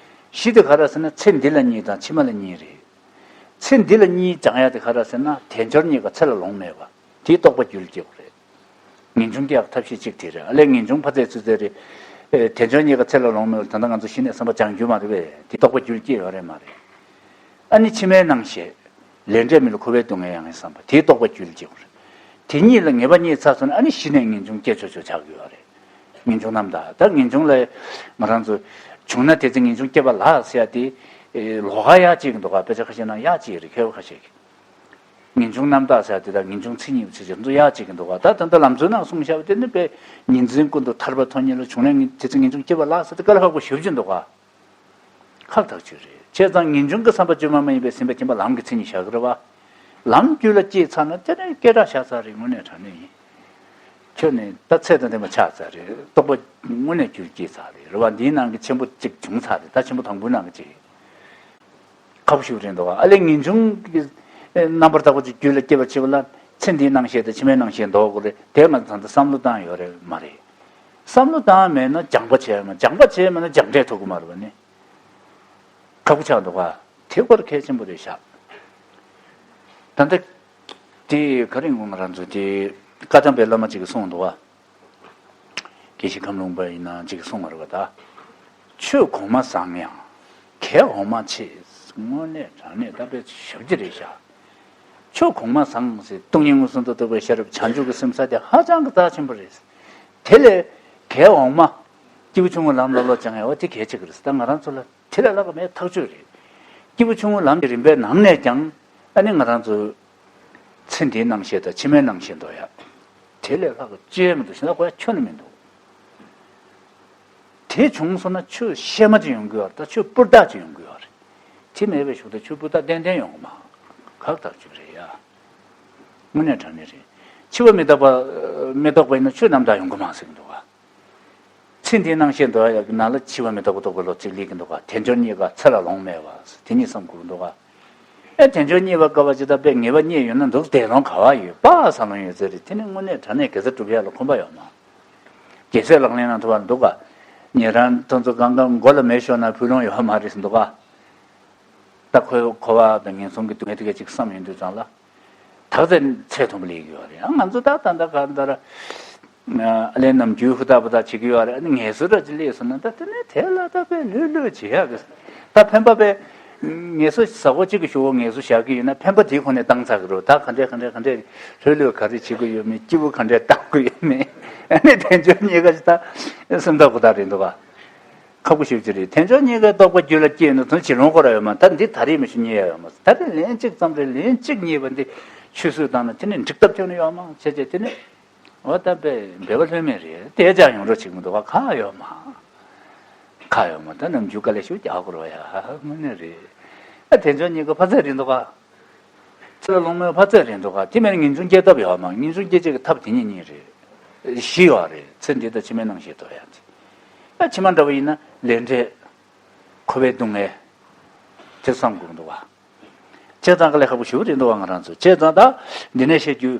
བཞི་དེ་ག་རེ་ཟེར་ན་ཚེ་འདི་ལ་གཉིས་དང་ཕྱི་མ་ལ་གཉིས་རེད། ཚེ་འདི་ལ་གཉིས་སྦྱང་ཡ་དེ་ག་རེ་ཟེར་ན་དལ་འབྱོར་གཉིས་ཀ་ཚེ་ལ་ལོང་མེད་པ། དེའི་རྟོགས་པ་རྒྱུད་ལ་སྐྱེ་དགོས་རེད། ངེས་འབྱུང་སྐྱེ་ཡག་ཐབས་ཤེས་གཅིག་དེ་རེད། ཨ་ལས་ངེས་འབྱུང་ཕ་ཚད་ཚུ་ཚད་རེད། ཨེ། དལ་འབྱོར་གཉིས་ཀ་ཚེ་ལ་ལོང་མེད་པར་ད་ལྟ་ང་ཚོ་གཞི་ནས་བསམ་པ་སྦྱང་རྒྱུ་མ་རེད་པས། དེ་རྟོགས་པ་རྒྱུད་ལ་སྐྱེ་ཡོད་རེད་མ་རེད། ཨ་ནི་ཕྱི་མའི་སྣང་ཤས། ལས་འབྲས་མི་ལ་འཁོར་བའི་སྡུག་བསྔལ་ཡང་ཡིན་བསམ་པ་དེའི་རྟོགས་པ་རྒྱུད་ལ་སྐྱེ་དགོས་རེད། དེ་གཉིས་ལ་ངེས་པ་རྙེད་ཚར་སོང་ན་ཨ་ནི་གཞི་ནས་ངེས་འབྱུང་སྐྱེ་ཆོག་ཆོག་ཆགས་ཀྱི་ཡོད་རེད། ངེས་འབྱུང་རྣམ་དག་ད་ངེས་འབྱུང་ལ་ང་རང་ཚོ་བྱུང་ན་དེ་ཚེ་ངེས་འབྱུང་སྐྱེ་བ་ལགས་ཟེར་ཡ་དེ། ཨེ། ལོགས་ཀ་ཡག་གཅིག་འདུག་ག་དཔེ་ཆ་ཁ་ཤས་ནང་ཡག་གཅིག་རེད། མཁས་པ་ཁ་ཤས་ཀྱིས། ངེས་འབྱུང་རྣམ་དག་ཟེར་དེ་དང་ངེས་འབྱུང་མཚན་ཉིད་ཟེར་གྱི་འདུག་ཡག་གཅིག་གི་འདུག་ག་ད་ད་ལྟ་ལམ་སྲོལ་ནང་གསུངས་བཞག་པ་དེ་ནི་དཔེ་ཉིན་མཚན་ཀུན་ཏུ་ཐར་པ་ཐོབ་ཉིད་ལ་བྱུང་ན་ངེས་དེ་ཚེ་ངེས་འབྱུང་སྐྱེ་བ་ལགས་ཟེར་དེ་དཀའ་ལས་ཁག་པོ་ཞེ་པོ་ཅིག་འདུག་ག་ཁག་ཐག་ཆོད་རེད། བྱས་ཙང་ངེས་འབྱུང་གི་བསམ་པ་བཅོས་མ་མ་ཡིན་པའི་སེམས་པ་ཁྱིམ་པ་ལམ་གྱི་མཚན་ཉིད་བཞག་གི་རེད་བ། ལམ་རྒྱུད་ལ་སྐྱེས་ཚར་ན་དེ་ནས་སྐད་གྲགས་བཞག་ཚར་རེད། དངོས་གནས་དྲང་གནས་ཡིན། ཁྱོད་ནི་ད་ཚད་དང་ལྡན་པ་ཆགས་ཚར་རེད། རྟོགས་པ་དངོས་གནས་རྒྱུད་ལ་སྐྱེས་ཚར་རེད། རེད་བ། འདིའི་ནང་གི་ཆེན་པོ་གཅིག་བྱུང་ཚར་རེད། ད་ཆེན་པོ་དང་པོའི་ནང་གི་གཅིག་ཁ་བོ་ཞིག་རེད་འདུག་ཨ་ལས་ངེས་འབྱུང་གི་རྣམ་པར་དག་པ་ཅིག་རྒྱུད་ལ་སྐྱེ་བར་བྱེད་པ་ལ་ཚེ་འདིའི་སྣང་ཤས་དང་ཕྱི་མའི་སྣང་ཤས་འདོགས་དགོས་རེད། དེ་ང་ཚོ་ད་ལྟ་བསམ་བློ་བཏང་ཡོད་རེད་མ་རེད། བསམ་བློ་བཏང་མེད་ན་སྦྱང་པ་བྱས་མ། སྦྱང་པ་བྱས་མེད་ན་སྦྱངས་འབྲས་ཐོབ་ཀྱི་མ་རེད་པ་ནི། ཁག་པོ་ཆགས་འདུག་ག་དེ་སྐོར་གལ་ཆེན་པོ་རེད་ཤག་ད་ལྟ་ དེ་ག་རེ་ངོ་ང་རང་ཚོ་དེ་བཀའ་གདམས་པའི་བླ་མ་གཅིག་གིས་གསུངས་འདུག་བ། དགེ་བཤེས་ཁམས་ལུང་པ་ཡིན་ན་གཅིག་གིས་གསུངས་པ་རེད་བ་ད། ཆོས་གོང་མ་བཟང་ཡང་། གལ་འོག་མ་ཆེ། དངོས་གནས་དྲང་གནས་ད་དཔེ་ཞབས་ཀྱི་རེད་ཤག་ཆོས་གོང་མ་བཟང་ཟེར་སྟོང་ཉིད་མངོན་སུམ་དུ་རྟོགས་པའི་ཤེས་རབ་བྱང་ཆུབ་ཀྱི་སེམས་ས་དེ་ཧ་ཅང་གི་རྩ་ཆེན་པོ་རེད། དེ་ལས་གལ་འོག་མ། སྐྱེས་བུ་ཆུང་ངུ་ལམ་ལ་བློ་སྦྱང་ཡ་བ་དེ་གལ་ཆེ་གི་རེད། ད་ང་རང་ཚོ་ལ་དེ་ལས་ལྷག་གི་མེད་ཐག་ཆོད་རེད། སྐྱེས་བུ་ཆུང་ངུ་ལམ་གྱི་རིམ་པའི་ནང་ནས་ཀྱང་ཨ་ནི་ང་རང་ཚོ་ཚེ་འདིའི་སྣང་ཤས་དང་ཕྱི་མའི་སྣང་ཤས་འདུག་ཡ། དེ་ལས་ལྷག་གི་ཅི་ཡང་མི་འདུག་ཤེས་ན་གོ་ཡ་ཁྱོན་ནས་མི་འདུག་དེ་བྱུང་སོང་ན་ཆོས་གཤེད་མ་ཅིག་ཡོང་གི་ཡོད་རེད། ད་ཆོས་སྤུར་རྟགས་ཅིག་ཡོང་གི་ཡོད་རེད། དེ་མེད་པའི་གཞུག་ཏུ་ཆོས་སྤུར་རྟགས་ཏན་ཏན་ཡོང་གི་མ། ཁག་ཐག་ཆོད་རེད་ཡ། དངོས་གནས་དྲང་གནས་རེད། འཆི་བ་མི་རྟག་པ། མི་རྟག་པ་ཡིན་ན་ཆོས་རྣམ་དག་ཡོང་གི་མ་ཟེར་གི་འདུག་ག་ཚེ་འདིའི་སྣང་ཤས་འདུག་ཡ་ནང་ལ་འཆི་བ་མི་རྟག་པ་རྟོགས་པའི་བློ་གཅིག་སླེབས་ཀྱི་འདུག་ག་དལ་འབྱོར་རྙེད་དཀའ་ཚེ་ལ་ལོང་མེད་པ། དེ་གཉིས་བསམ་དགོས་ཀྱི་འདུག་ག་ཨེ་དལ་འབྱོར་རྙེད་པ་དཀའ་བ་ཇི་ལྟར་དཔེ་ངེས་པ་རྙེད་ཡོད་ན་འདུག་དེ་ལོང་ག་བ་ཡོད་པ་ས་ལོང་ཡོད་ཚད་རེད། དེ་ནི་དངོས་གནས་དྲང་གནས་དགེ་རྩ་སྒྲུབ་ཡ་ལ་ཁོམ་པ་ཡོད་མ། རྒྱལ་སྲས་ལག་ལེན་ནང་ཐུབ་པ་འདུག་ག་ཉེ་རང་ཁོང་ཚོ་གང་གང་མགོ་ལ་མེ་ཤོར་ན་ཕུ་ལོང་ཡོད་མ་རེད་ཟེར་འདུག་ག་ད་ཁོའི་འཁོར་བ་དང་ངན་སོང་གི་སྡུག་བསྔལ་དེ་ག་ཅིག་བསམ་ཡོང་དུས་ཙང་ལ། དག་ཚད་ཚད་མཐོན་པོ་སླེབས་ཀྱི་ཡོད་རེད། ང་ཚོ་ད་ད་ད་ག་ད་ར། ཨ་ལས་ནམ་རྒྱུན་ཧུར་ཐག་ཧུར་ཐག་བྱེད་ཀྱི་ཡོད་རེད། ཨ་ནི་ངལ་གསོ་འདྲ་ཅིག་སླེབས་སོང་ན་ད་དེ་ནས་དེ་ལ་ད་དཔེ་ལྷོད་ལྷོད་བྱེད་ཡག་གི། ད་ཕན་པ་དཔེ། ངལ་གསོ་ཟ་ཁོ་གཅིག་གི་ཞུ་བོ་ངལ་གསོ་བཞག་གི་ཡོད་ན་ཕན་པ་དེའི་ཁོ་ནས་བཏང་ཚར་གི་རེད། ད་ག་འདྲས་ག་འདྲས་ག་འདྲས་ལྷོད་ལྷོད་ག་རེ་བྱེད་ཀྱི་ཡོད་མེད། སྐྱིད་པོ་ག་འདྲས་གཏོང་གི་ཡོད་མེད། ཨ་ནི་དལ་འབྱོར་རྙེད་དཀའ་ཞིག་ད་སེམས་ཐག་པ་ད་རེད་འདུག་ག་ཁག་པོ་ཞེ་པོ་ཅིག་རེད། དལ་འབྱོར་རྙེད་དཀའི་རྟོགས་པ་རྒྱུད་ལ་སྐྱེས་ན་དོན་ཕྱིར་ལོང་ཁོ་ར་ཡོད་མ། ད་འདི་ད་རེས་མི་ཤེས་རྙེད་ཡ་ཡོད་མ། ད་རེས་ལན་གཅིག་ཙམ་རེད། ལན་གཅིག་རྙེད་པ་འདི་ཆུད་ཟོས་བཏང་ན་དེ་ནི་འགྲིག་ཐབས་ཁྱོན་ནས་ཡོད་མ་བྱས་བྱས་དེ་ནི། འོ་ད་དཔེ་འབད་པ་ལྷོད་མེད་རེད། དེ་ཅག་ཡོང་རོགས་བྱེད་མི་འདུག་ག་ཁག་ཡོད་མ། ཁག་ཡོད་མ། ད་ནམ་རྒྱུན་དཀའ་ལས་ཞེ་པོ་རྒྱག་དགོས་རེད་ཡ། དངོས་གནས་རེད། ཨ་དལ་འབྱོར་རྙེད་དཀའ་ཕར་ཚད་རེད་འདུག་ག་ཚེ་ལ་ལོང་མེད་ཕར་ཚད་རེད་འདུག་ག་དེ་མིན་ངེས་འབྱུང་སྐྱེ་ཐབས་ཡོད་མ། ངེས་འབྱུང་སྐྱེ་བྱེད་ཀྱི་ཐབས་དེ་གཉིས་གཉིས་རེད། བཞི་ཡོད་རེད། ཚེ་འདི་དང་ཕྱི་མའི་སྣང་ཤས་དོར་ཡ་དེ། ཨ་ཕྱི་མ་འདྲ་བ་ཡིན་ན་ལས་འབྲས། འཁོར་བའི་སྡུག་བསྔལ། དེ་བསམ་དགོས་འདུག་ག་བྱས་ཙང་དཀའ་ལས་ཁག་པོ་ཞེ་པོ་རེད་འདུག་ག་ང་རང་ཚོ། བྱས་ཙང་ད་འདི་ནས་བཤད་རྒྱུ་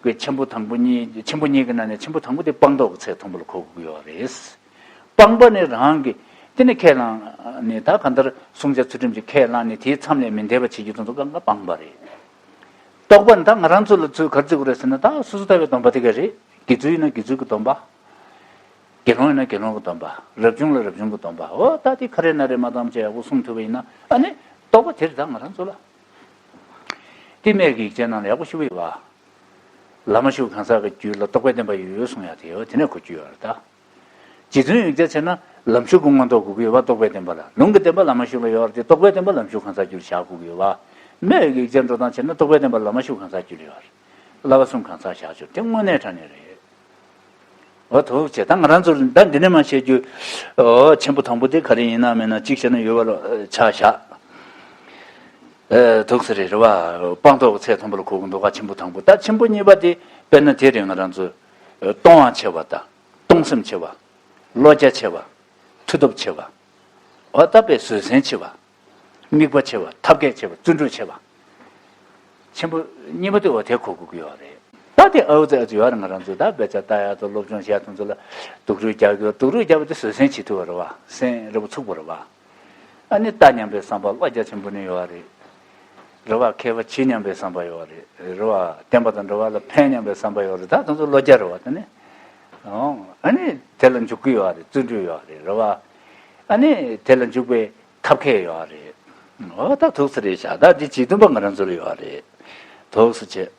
གི་ཆེན་པོ་དང་པོ་གཉིས། ཆེན་པོ་གཉིས་ཀྱི་ནང་ནས་ཆེན་པོ་དང་པོ་དེ་སྤངས་རྟོགས་ཀྱི་ཚད་མཐོན་པོ་ལ་གོ་དགོས་ཀྱི་ཡོད་རེད། སྤངས་པ་ནི་རང་གི་དེ་ནི་ཁས་བླངས་ནས། ད་གང་ལྟར་བསྲུང་བྱ་ཚུལ་ཁྲིམས་ཀྱི་ཁས་བླངས་ནས་དེའི་མཚམས་ལས་མི་འདས་པ་བྱེད་རྒྱུ་དེ་ཚོ་གང་ག་སྤངས་པ་རེད། རྟོགས་པ་ནི་ད་ང་རང་ཚོ་ལ་ཚུར་ག་རེ་བརྩི་དགོས་རེད་ཟེར་ན། ད་སོ་སོ་ལྟ་བའི་སྡོམ་པ་དེ་ག་རེད། དགེ་ཚུལ་ཡིན་ན་དགེ་ཚུལ་གྱི་སྡོམ་པ། དགེ་སློང་ཡིན་ན་དགེ་སློང་གི་སྡོམ་པ། རབ་བྱུང་ལ་རབ་བྱུང་གི་སྡོམ་པ། འོ་ད་དེ་ག་རེ་ན་རེ་མ་བཏང་བྱས་ཡག་པོ་སྲུང་ཐུབ་པ་ཡིན་ན། ཨ་ནི་རྟོགས་པ་དེ་རེད་ད་ང་རང་ཚོ་ལ། དེ་སྨྲས་ཀྱི་ཡིག་ཆའི་ནང་ལ་ཡག་པོ་ཞུ་གི་ཡོད་པ། བླ་མ་ཞུ་གང་ཟག་གི་རྒྱུད་ལ་རྟོགས་པའི་བདེན་པ་ཡོད་གསུང་ཡ་དེ་ཡོད། དེ་ནས་གོ་རྒྱུ་ཡོད་རེད་ད། རྗེ་བཙུན་ཡིག་ཆ་བྱས་ན་ལམ་ཞུགས་ཀྱི་མངོན་རྟོགས་དགོས་ཀྱི་ཡོད་པ། རྟོགས་པའི་བདེན་པ་ལ། ལུང་གི་བདེན་པ་བླ་མ་ཞུ་ལ་ཡོད་རེད་དེ། རྟོགས་པའི་བདེན་པ་ལམ་ཞུགས་གང་ཟག་རྒྱུད་ལ་བཞག་དགོས་ཀྱི་ཡོད་པ། སྨྲས་ཀྱི་ཡིག་ཆ་འགྲོ་སྟངས་བྱས་ན་རྟོགས་པའི་བདེན་པ་བླ་མ་ཞུ་གང་ཟག་རྒྱུད་ལ་ཡོད་རེད། བསླབ་པ་གསུམ་གང་ཟག་བཞག་ཆོག་དེ་དངོས་གནས་དྲང་གནས་རེད། འོ་ཐུགས་རྗེ་ཆེ། ད་ང་རང་ཚོར་ད་འདི་ནས་མར་བཤད་རྒྱུ། འོ་ཆེན་པོ་དང་པོ་དེ་ག་རེ་ཡིན་ན་མིན་ན་གཅིག་བཤད་ན་ཡོད་པ་ལ་ཆ་བཞག་ཨེ་ཐུགས་སུ་རེ་རེ་བ་སྤངས་རྟོགས་ཀྱི་ཚད་མཐོན་པོ་ལ་གོ་གི་འདུག་ག་ཆེན་པོ་དང་པོ། ད་ཆེན་པོ་གཉིས་པ་དེ་དཔེར་ན་དེ་རེད། ང་རང་ཚོ་ཨེ་གཏོང་བ་ཆེ་བ་དང་གཏོང་སེམས་ཆེ་བ། བློ་རྒྱ་ཆེ་བ། མཐུ་སྟོབས་ཆེ་བ། འོ་ད་དཔེ་བཟོད་བསྲན་ཆེ་བ། དམིགས་པ་ཆེ་བ། ཐབས་མཁས་ཆེ་བ། བརྩོན་འགྲུས་ཆེ་བ། ཆེན་པོ་གཉིས་པ་དེ་འོ་དེ་གོ་དགོས་ཀྱི་ཡོད་རེད། ད་དེ་ཨའུ་ཙི་ཨ་ཙི་ཡོད་རེད། ང་རང་ཚོ་ད་དཔེ་ཆ་ལྟ་ཡག་དང་སློབ་སྦྱོང་བྱེད་ཡག་དེ་ཚོ་ལ་སྡུག་རུས་རྒྱག་གི་ཡོད། སྡུག་རུས་རྒྱག་པ་དེ་བཟོད་བསྲན་བྱེད་ཐུབ་པ་རེད་བ། སེམས་རེ་བ་ཚུགས་པ་རེད་བ། ཨ་ནི་ལྟ་སྙམ་པའི་བསམ་པ་བློ་རྒྱ་ཆེན་པོ་ནི་ཡོད་རེད། རེ་བ་མཁས་པ་བྱེད་སྙམ་པའི་བསམ་པ་ཡོད་རེད། རེ་བ་བསྟན་པ་དང་འགྲོ་བ་ལ་ཕན་སྙམ་པའི་བསམ་པ་ཡོད་རེད། ད་དེ་ཚོ་བློ་རྒྱ་རེད་བ། དེ་ནི་ཨོ་ཨ་ནི་དེ་ལ་འཇུག་གི་ཡོད་རེད། བརྩོན་འགྲུས་ཡོད་རེད། རེ་བ་ཨ་ནི་དེ་ལ་འཇུག་པའི་ཐབས་མཁས་ཡོད་རེད། འོ་ད་ཐུགས་སུ་རེད་བཞག་ད་འདི་བྱེད་འདུན་པ་ང་རང་ཚོ་ལ་ཡོད་རེད། ཐུགས་སུ་ཆེ།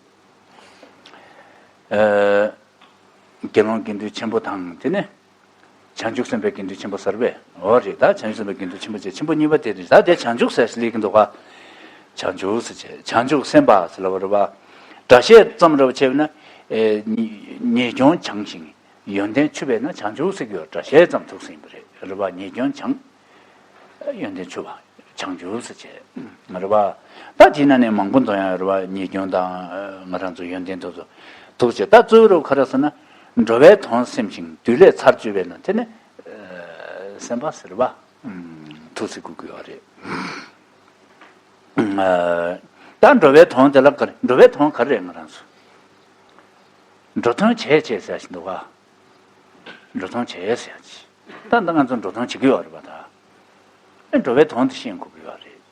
ཨ་དགེ་སློང་དགེ་འདུན་ཆེན་པོ་དང་དེ་ནས་བྱང་ཆུབ་སེམས་དཔའི་དགེ་འདུན་ཆེན་པོ་ཟེར་བས། འོ་རེད། ད་བྱང་ཆུབ་སེམས་དཔའི་དགེ་འདུན་ཆེན་པོ་བྱས། ཆེན་པོ་གཉིས་པ་དེ་རེད། ད་དེ་བྱང་ཆུབ་ཟེར་ཞིག་སླེབས་ཀྱི་འདུག་ག་བྱང་ཆུབ་ཟེར་བྱས། བྱང་ཆུབ་སེམས་དཔའ་ཟེར་ལབ་པ་རེད་བ། སྒྲ་བཤད་ཙམ་རེ་བ་བྱས་ན་ཨེ་ཉེས་ཉེས་སྐྱོན་བྱང་ཞིང་། ཡོན་ཏན་ཆུད་པས་ན་བྱང་ཆུབ་ཟེར་གྱི་ཡོད། སྒྲ་བཤད་ཙམ་ཐུགས་སུ་ཡིན་པ་རེད། རེད་བ། ཉེས་སྐྱོན་བྱང་། ཡོན་ཏན་ཆུད་པ་བྱང་ཆུབ་ཟེར་བྱས། རེད་བ། ད་དེའི་ནང་ནས་མང་པོ་འདོན་ཡང་རེད་བ། ཉེས་སྐྱོན་དང་ང་རང་ཚོ་ཡོན་ཏན་དེ་ཚོ་ཐུགས་རྗེ་ཆེ། ད་གཙོ་བོ་རུ་ག་རེ་ཟེར་ན། འགྲོ་བའི་དོན་སེམས་ཤིང་བདུད་ལས་ཚར་གཅོད་པས་ན་དེ་ནི་སེམས་དཔའ་ཟེར་བ་ཐུགས་སུ་དགོས་ཀྱི་ཡོད་རེད། ད་འགྲོ་བའི་དོན་དེ་ལ་ག་རེ། འགྲོ་བའི་དོན་ག་རེ་རེད། ང་རང་ཚོ་འགྲོ་དོན་བྱས་བྱས་ཟེར་བཞིན་འདུག་ག་འགྲོ་དོན་བྱས་ཟེར་ཡ་ཅི། ད་ལྟ་ང་ཚོ་འགྲོ་དོན་བྱེད་ཀྱི་ཡོད་རེད་པ་ད། ཨེ་འགྲོ་བའི་དོན་དེ་ཤེས་དགོས་ཀྱི་ཡོད་རེད།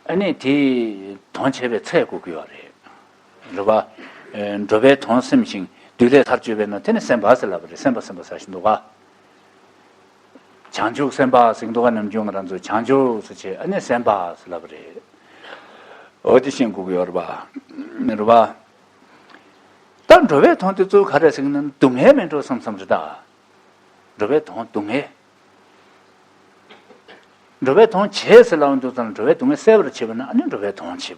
ཨ་ནི་དེ་དོན་བྱས་པའི་ཚད་དགོས་ཀྱི་ཡོད་རེད། རེད་བ། འགྲོ་བའི་དོན་སེམས་ཤིང་བདུད་ལས་ཐར་བཅོས་པས་ན། དེ་ནི་སེམས་དཔའ་ཟེར་ལབ་པ་རེད། སེམས་དཔའ་སེམས་དཔའ་ཟེར་བཞིན་འདུག་ག་བྱང་ཆུབ་སེམས་དཔའ་ཟེར་གྱི་འདུག་ག་ནམ་རྒྱུན་ང་རང་ཚོས་བྱང་ཆུབ་ཟེར་བྱས། ཨ་ནི་སེམས་དཔའ་ཟེར་ལབ་པ་རེད། འོ་དེ་ཤེས་དགོས་ཀྱི་ཡོད་རེད་བ། རེད་བ། ད་འགྲོ་བའི་དོན་དེ་གཙོ་བོ་ག་རེ་ཟེར་ན་སྡུག་བསྔལ་མིན་འགྲོ་བསམ་བསམ་རེད་ད། འགྲོ་བའི་དོན་སྡུག་བསྔལ། འགྲོ་བའི་དོན་བྱེད་ཟེར་ལབ་འདུག་ཙང་འགྲོ་བའི་སྡུག་བསྔལ་སེལ་བར་བྱེད་པ་ན་ཨ་ནི་འགྲོ་བའི་དོན་བྱེད་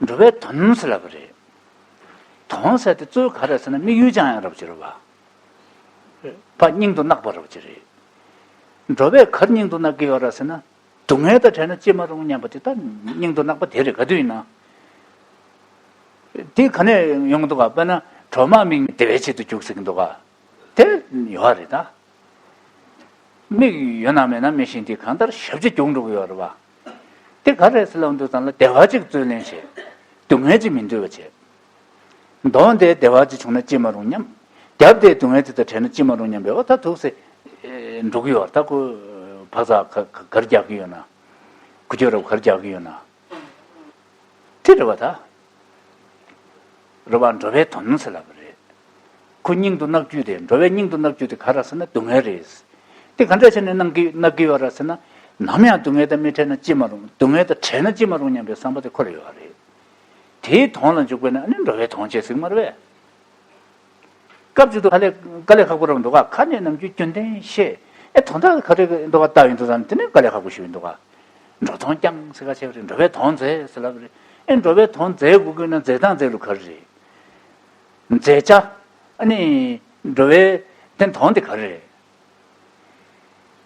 པ། འགྲོ་བའི་དོན་ཟེར་ལབ་པ་རེད། དོན་ཟེར་དེ་གཙོ་བོ་ག་རེ་ཟེར་ན་དམིགས་ཡུལ་ཅང་ཡང་རབ་ཅི་རེད་བ། ཕ་སྙིང་དུ་བརྣག་པ་རབ་ཅི་རེད། འགྲོ་བས་གར་སྙིང་དུ་བརྣག་གི་ཡོད་ར་ཟེར་ན། སྡུག་བསྔལ་དང་བྲལ་ན་ཅི་མ་རུང་སྙམ་པ་དེ་ད་སྙིང་དུ་བརྣག་པ་དེ་རེད། ག་དུས་ཡིན་ན། དེ་ག་ནས་ཡོང་གི་འདུག་ག་དཔེར་ན་གྲོག་མ་མིག་ནི་བདེ་བའི་ཆེད་དུ་རྒྱུག་ཟེར་གི་འདུག་ག་དེ་ཡོད་རེད་ད། མིག་ཡོད་ན་མེད་ན་མི་ཤེས། དེ་གང་ལྟར་ཞབས་ཕྱི་རྒྱུག་འགྲོ་གི་ཡོད་རེད་བ། དེ་ག་རེད་ཟེར་ལབ་འདུག་ཙང་ལ་བདེ་བ་ཅིག་རྩོད་ལེན་བྱེད། སྡུག་བསྔལ་ཅིག་མི་འདོད་པ་བྱེད། གདོང་དེ་བདེ་བ་ཅིག་བྱུང་ན་ཅི་མ་རུང་སྙམ། རྒྱབ་དེ་སྡུག་བསྔལ་དེ་དང་བྲལ་ན་ཅི་མ་རུང་སྙམ་པའི་འོ་ད་ཐུགས་སེ་འགྲོ་གི་ཡོད་རེད་ད། ཁོ་བག་ཚ་ག་ག་གར་རྒྱག་གི་ཡོད་ན། ཁུ་ཁྱོད་རབ་གར་རྒྱག་གི་ཡོད་ན། དེ་རེད་བ་ད། རེད་བ། འགྲོ་བའི་དོན་ཟེར་ལབ་པ་རེད། ཁོ་སྙིང་དུ་བརྣག་རྒྱུ་དེ། འགྲོ་བའི་སྙིང་དུ་བརྣག་རྒྱུ་དེ་ག་རེ་ཟེར་ན་སྡུག་བསྔལ་རེད། དེ་ག་འདྲ་བྱས་ནས་བརྣག་གི་བརྣག་གི་ཡོད་རེད་ཟེར་ན། ནམ་ཡང་སྡུག་བསྔལ་དང་མི་བྲལ་ན་ཅི་མ་རུང་། སྡུག་བསྔལ་དང་བྲལ་ན་ཅི་མ་རུང་སྙམ་པའི་བསམ་པ་དེ་ཁོ་ལ་ཡོད་རེད། དེའི་དོན་ལ་འཇུག་པས་ན་ཨ་ནི་འགྲོ་བའི་དོན་བྱེད་ཟེར་གི་མ་རེད་པས། སྐབས་གཅིག་ཏུ་དཀའ་ལས་དཀའ་ལས་ཁག་པོ་རང་འདུག་ག་ཁ་ནས་ནམ་རྒྱུན་རྒྱུན་ལྡན་བཤད། ཨེ་དོན་དག་ག་རེ་འདུག་ག་ལྟ་ཡོང་དུས་ཙང་དེ་ནི་དཀའ་ལས་ཁག་པོ་ཞིག་ཡིན་འདུག་ག་འགྲོ་དོན་རྐྱང་ཟེར་ག་བྱས་པ་རེད། འགྲོ་བའི་དོན་མཛད་ཟེར་ལབ་པ་རེད། ཨེ་འགྲོ་བའི་དོན་མཛད་དགོས་དགོས་ན་མཛད་སྟངས་མཛད་ལུགས་ག་རེ་རེད། མཛད་བྱ། ཨ་ནི་འགྲོ་བའི་དེ་དོན་དེ་ག་རེ་རེད།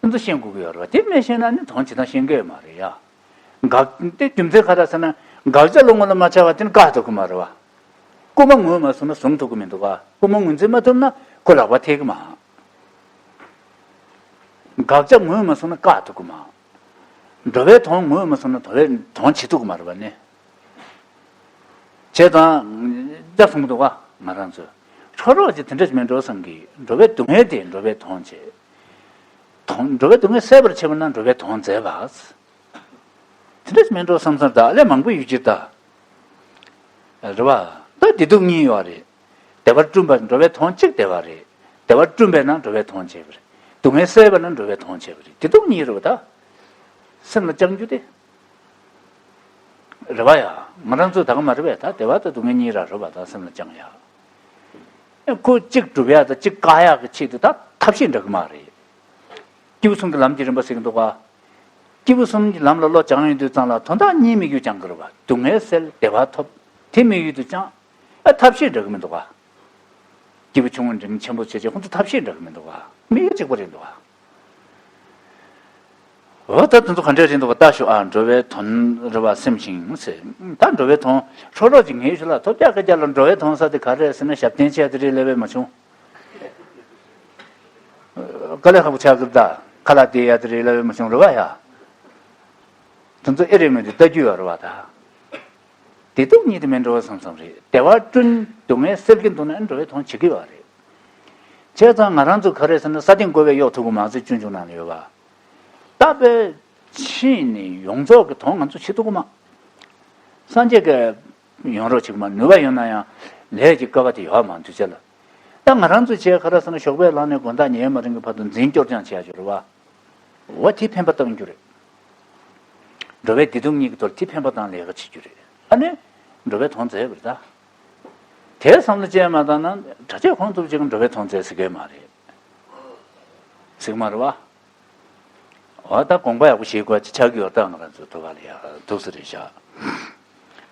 ཨེ་འདུག་ཤེས་དགོས་ཀྱི་ཡོད་རེད་བ། དེ་མི་ཤེས་ན་ནི་དོན་བྱེད་སྟངས་ཤེས་ཀྱི་ཡོད་མ་རེད་ཡ། དགག་དེ་རྒྱུ་མཚན་ག་རེ་ཟེར་ན། དགག་བྱ་བློ་ངོ་ལ་མ་འཆར་བ་དེ་ནི་བཀག་ཐུབ་ཀྱི་མ་རེད་བ། རྐུན་མ་ངོས་མ་བཟུང་ན་བཟུང་ཐུབ་ཀྱི་མི་འདུག་ག་རྐུན་མ་ངོས་འཛིན་མ་ཐུབ་ན་ཁོ་ལག་པ་ཐེག་གི་མ། དགག་བྱ་ངོས་མ་བཟུང་ན་བཀག་ཐུབ་ཀྱི་མ། འགྲོ་བའི་དོན་ངོས་མ་བཟུང་ན་འགྲོ་བའི་དོན་བྱེད་ཐུབ་ཀྱི་མ་རེད་བ་ནི། བྱས་ཙང་། ད་གསུངས་འདུག་ག་ང་རང་ཚོས། ཁྲོ་རོགས་ཀྱིས་དེ་འདྲ་མིན་འགྲོ་བསམ་གི། འགྲོ་བའི་སྡུག་བསྔལ་དེ་འགྲོ་བའི་དོན་བྱེད། དོན་འགྲོ་བའི་སྡུག་བསྔལ་སེལ་བར་བྱེད་པ་ན་འགྲོ་བའི་དོན་མཛད་པ། དེ་འདྲ་མིན་འགྲོ་བསམ་བསམ་ད་ལས་མང་པོ་ཡོད་ཀྱི་ད། རེད་བ། ད་བདེ་སྡུག་གཉིས་ཡོད་རེད། བདེ་བར་བསྐྲུན་པ་འགྲོ་བའི་དོན་གཅིག་བདེ་བ་རེད། བདེ་བར་བསྐྲུན་པས་ན་འགྲོ་བའི་དོན་བྱེད་པ་རེད། སྡུག་བསྔལ་སེལ་བ་ན་འགྲོ་བའི་དོན་བྱེད་པ་རེད། བདེ་སྡུག་གཉིས་རེད་བ་ད། སེམས་ལ་བཅང་རྒྱུ་དེ། རེད་བ་ཡ། ང་རང་ཚོ་ད་ག་མ་རེད་བས། ད་བདེ་བ་དང་སྡུག་བསྔལ་གཉིས་ར་རེད་བ་ད་སེམས་ལ་བཅང་ཡ། ཁོ་གཅིག་སྒྲུབ་ཡ་དང་གཅིག་བཀག་ཡ་གི་ཆེད་དུ་ད་ཐབས་ཤེས་འདྲ་གི་མ་རེད། སྐྱེས་བུ་གསུམ་གྱི་ལམ་གྱི་རིམ་པ་ཟེར་གི་འདུག་ག་སྐྱེས་བུ་གསུམ་གྱི་ལམ་ལ་བློ་སྦྱང་ཡོང་དུས་ཙང་ལ་དོན་དག་གཉིས་དམིགས་ཡུལ་སྦྱང་དགོས་རེད་བ། སྡུག་བསྔལ་སེལ་བདེ་བ་ཐོབ། དེ་དམིགས་ཡུལ་དུ་བཅང་། ཨ་ཐབས་ཤེས་འདྲ་གི་མི་འདུག་ག་སྐྱེས་བུ་ཆུང་ངུ་འབྲིང་ཆེན་པོ་བྱས་བྱས་ཁོང་ཚོ་ཐབས་ཤེས་འདྲ་གི་མི་འདུག་ག་དམིགས་ཡུལ་གཅིག་པ་རེད་འདུག་ག་འོ་ད་དེ་ཚོ་ག་འདྲས་རེད་འདུག་ག་ལྟ་ཞོག་ཨ་འགྲོ་བའི་དོན་རེད་བ་སེམས་ཤིང་ཟེར། ད་འགྲོ་བའི་དོན་ཁྲོ་རོགས་ཀྱིས་ངའི་ཞུ་ལ་ཐོབ་རྒྱག་སྐད་རྒྱག་ལ་འགྲོ་བའི་དོན་ས་དེ་ག་རེ་རེད་ཟེར་ན་ཞབས་བརྟན་བྱས་དེ་རེད་ལབ་པས་མ་བྱུང་། དཀའ་ལས་ཁག་པོ་ཆགས་ཀྱི་ད་ཁ་ལག་དེ་ཡ་དེ་རེད་ལབ་པས་མ་བྱུང་རེད་བ་ཡ། དེ་ཚོ་ཨེ་རེད་མེད་དེ་ལྟ་རྒྱུ་ཡོད་རེད་བ་ད། བདེ་སྡུག་གཉིས་དེ་མིན་འགྲོ་བ་བསམ་བསམ་རེད། བདེ་བ་བསྐྲུན་སྡུག་བསྔལ་སེལ་གྱི་འདུག་ན་འགྲོ་བའི་དོན་བྱེད་ཀྱི་ཡོད་རེད། བྱས་ཙང་ང་རང་ཚོ་ག་རེ་ཟེར་ན་ས་སྟེང་བསྐོར་བས་གཡོག་ཐུབ་ཀྱི་མ་ཟེར་སྤྱོད་འཇུག་ནང་ལ་ཡོད་པ། ད་དཔེ་ཕྱིན་ནས་ཡོངས་རྫོགས་ཀྱི་དོན་ང་ཚོ་བྱེད་ཐུབ་ཀྱི་མ། སངས་རྒྱས་ཀྱི་ཡོང་རོགས་བྱེད་ཀྱི་མ་ནུས་པ་ཡོད་ན་ཡང་ལས་ཀྱི་སྐལ་བ་དེ་ཡོད་མ་འདུག་ཅེས་ལ། ད་ང་རང་ཚོ་བྱས་ག་རེ་ཟེར་ན་ཞོགས་པའི་ལངས་ནས་དགོང་དག་ཉལ་མ་རན་གྱི་བར་དུ་འཛིན་སྐྱོར་ཀྱང་བྱེད་ཡ་ཅིག་རེད་བ། འོ་དེ་ཕན་པ་བཏང་རྒྱུ་རེད། འགྲོ་བའི་བདེ་སྡུག་གཉིས་ཀྱི་ཐོག་དེ་ཕན་པ་བཏང་ལས་ཀ་བྱེད་རྒྱུ་རེད། ཨ་ནི་འགྲོ་བའི་དོན་མཛད་པ་རེད་ད། དེ་བསམ་བློ་ཅན་མ་བཏང་ན་གྲྭ་ཆས་གོང་ཐུབ་ཅིག་འགྲོ་བའི་དོན་མཛད་ཟེར་གི་མ་རེད། ཟེར་གི་མ་རེད་བ། འོ་ད་དགོངས་པ་ཡག་པོ་བཞེས་དགོས་ཅིག་ཆགས་ཀྱི་ཡོད་ད་ང་རང་ཚོ་ཐུབ་པ་ལ་ཡག་ཐུགས་སུ་རེད་བཞག་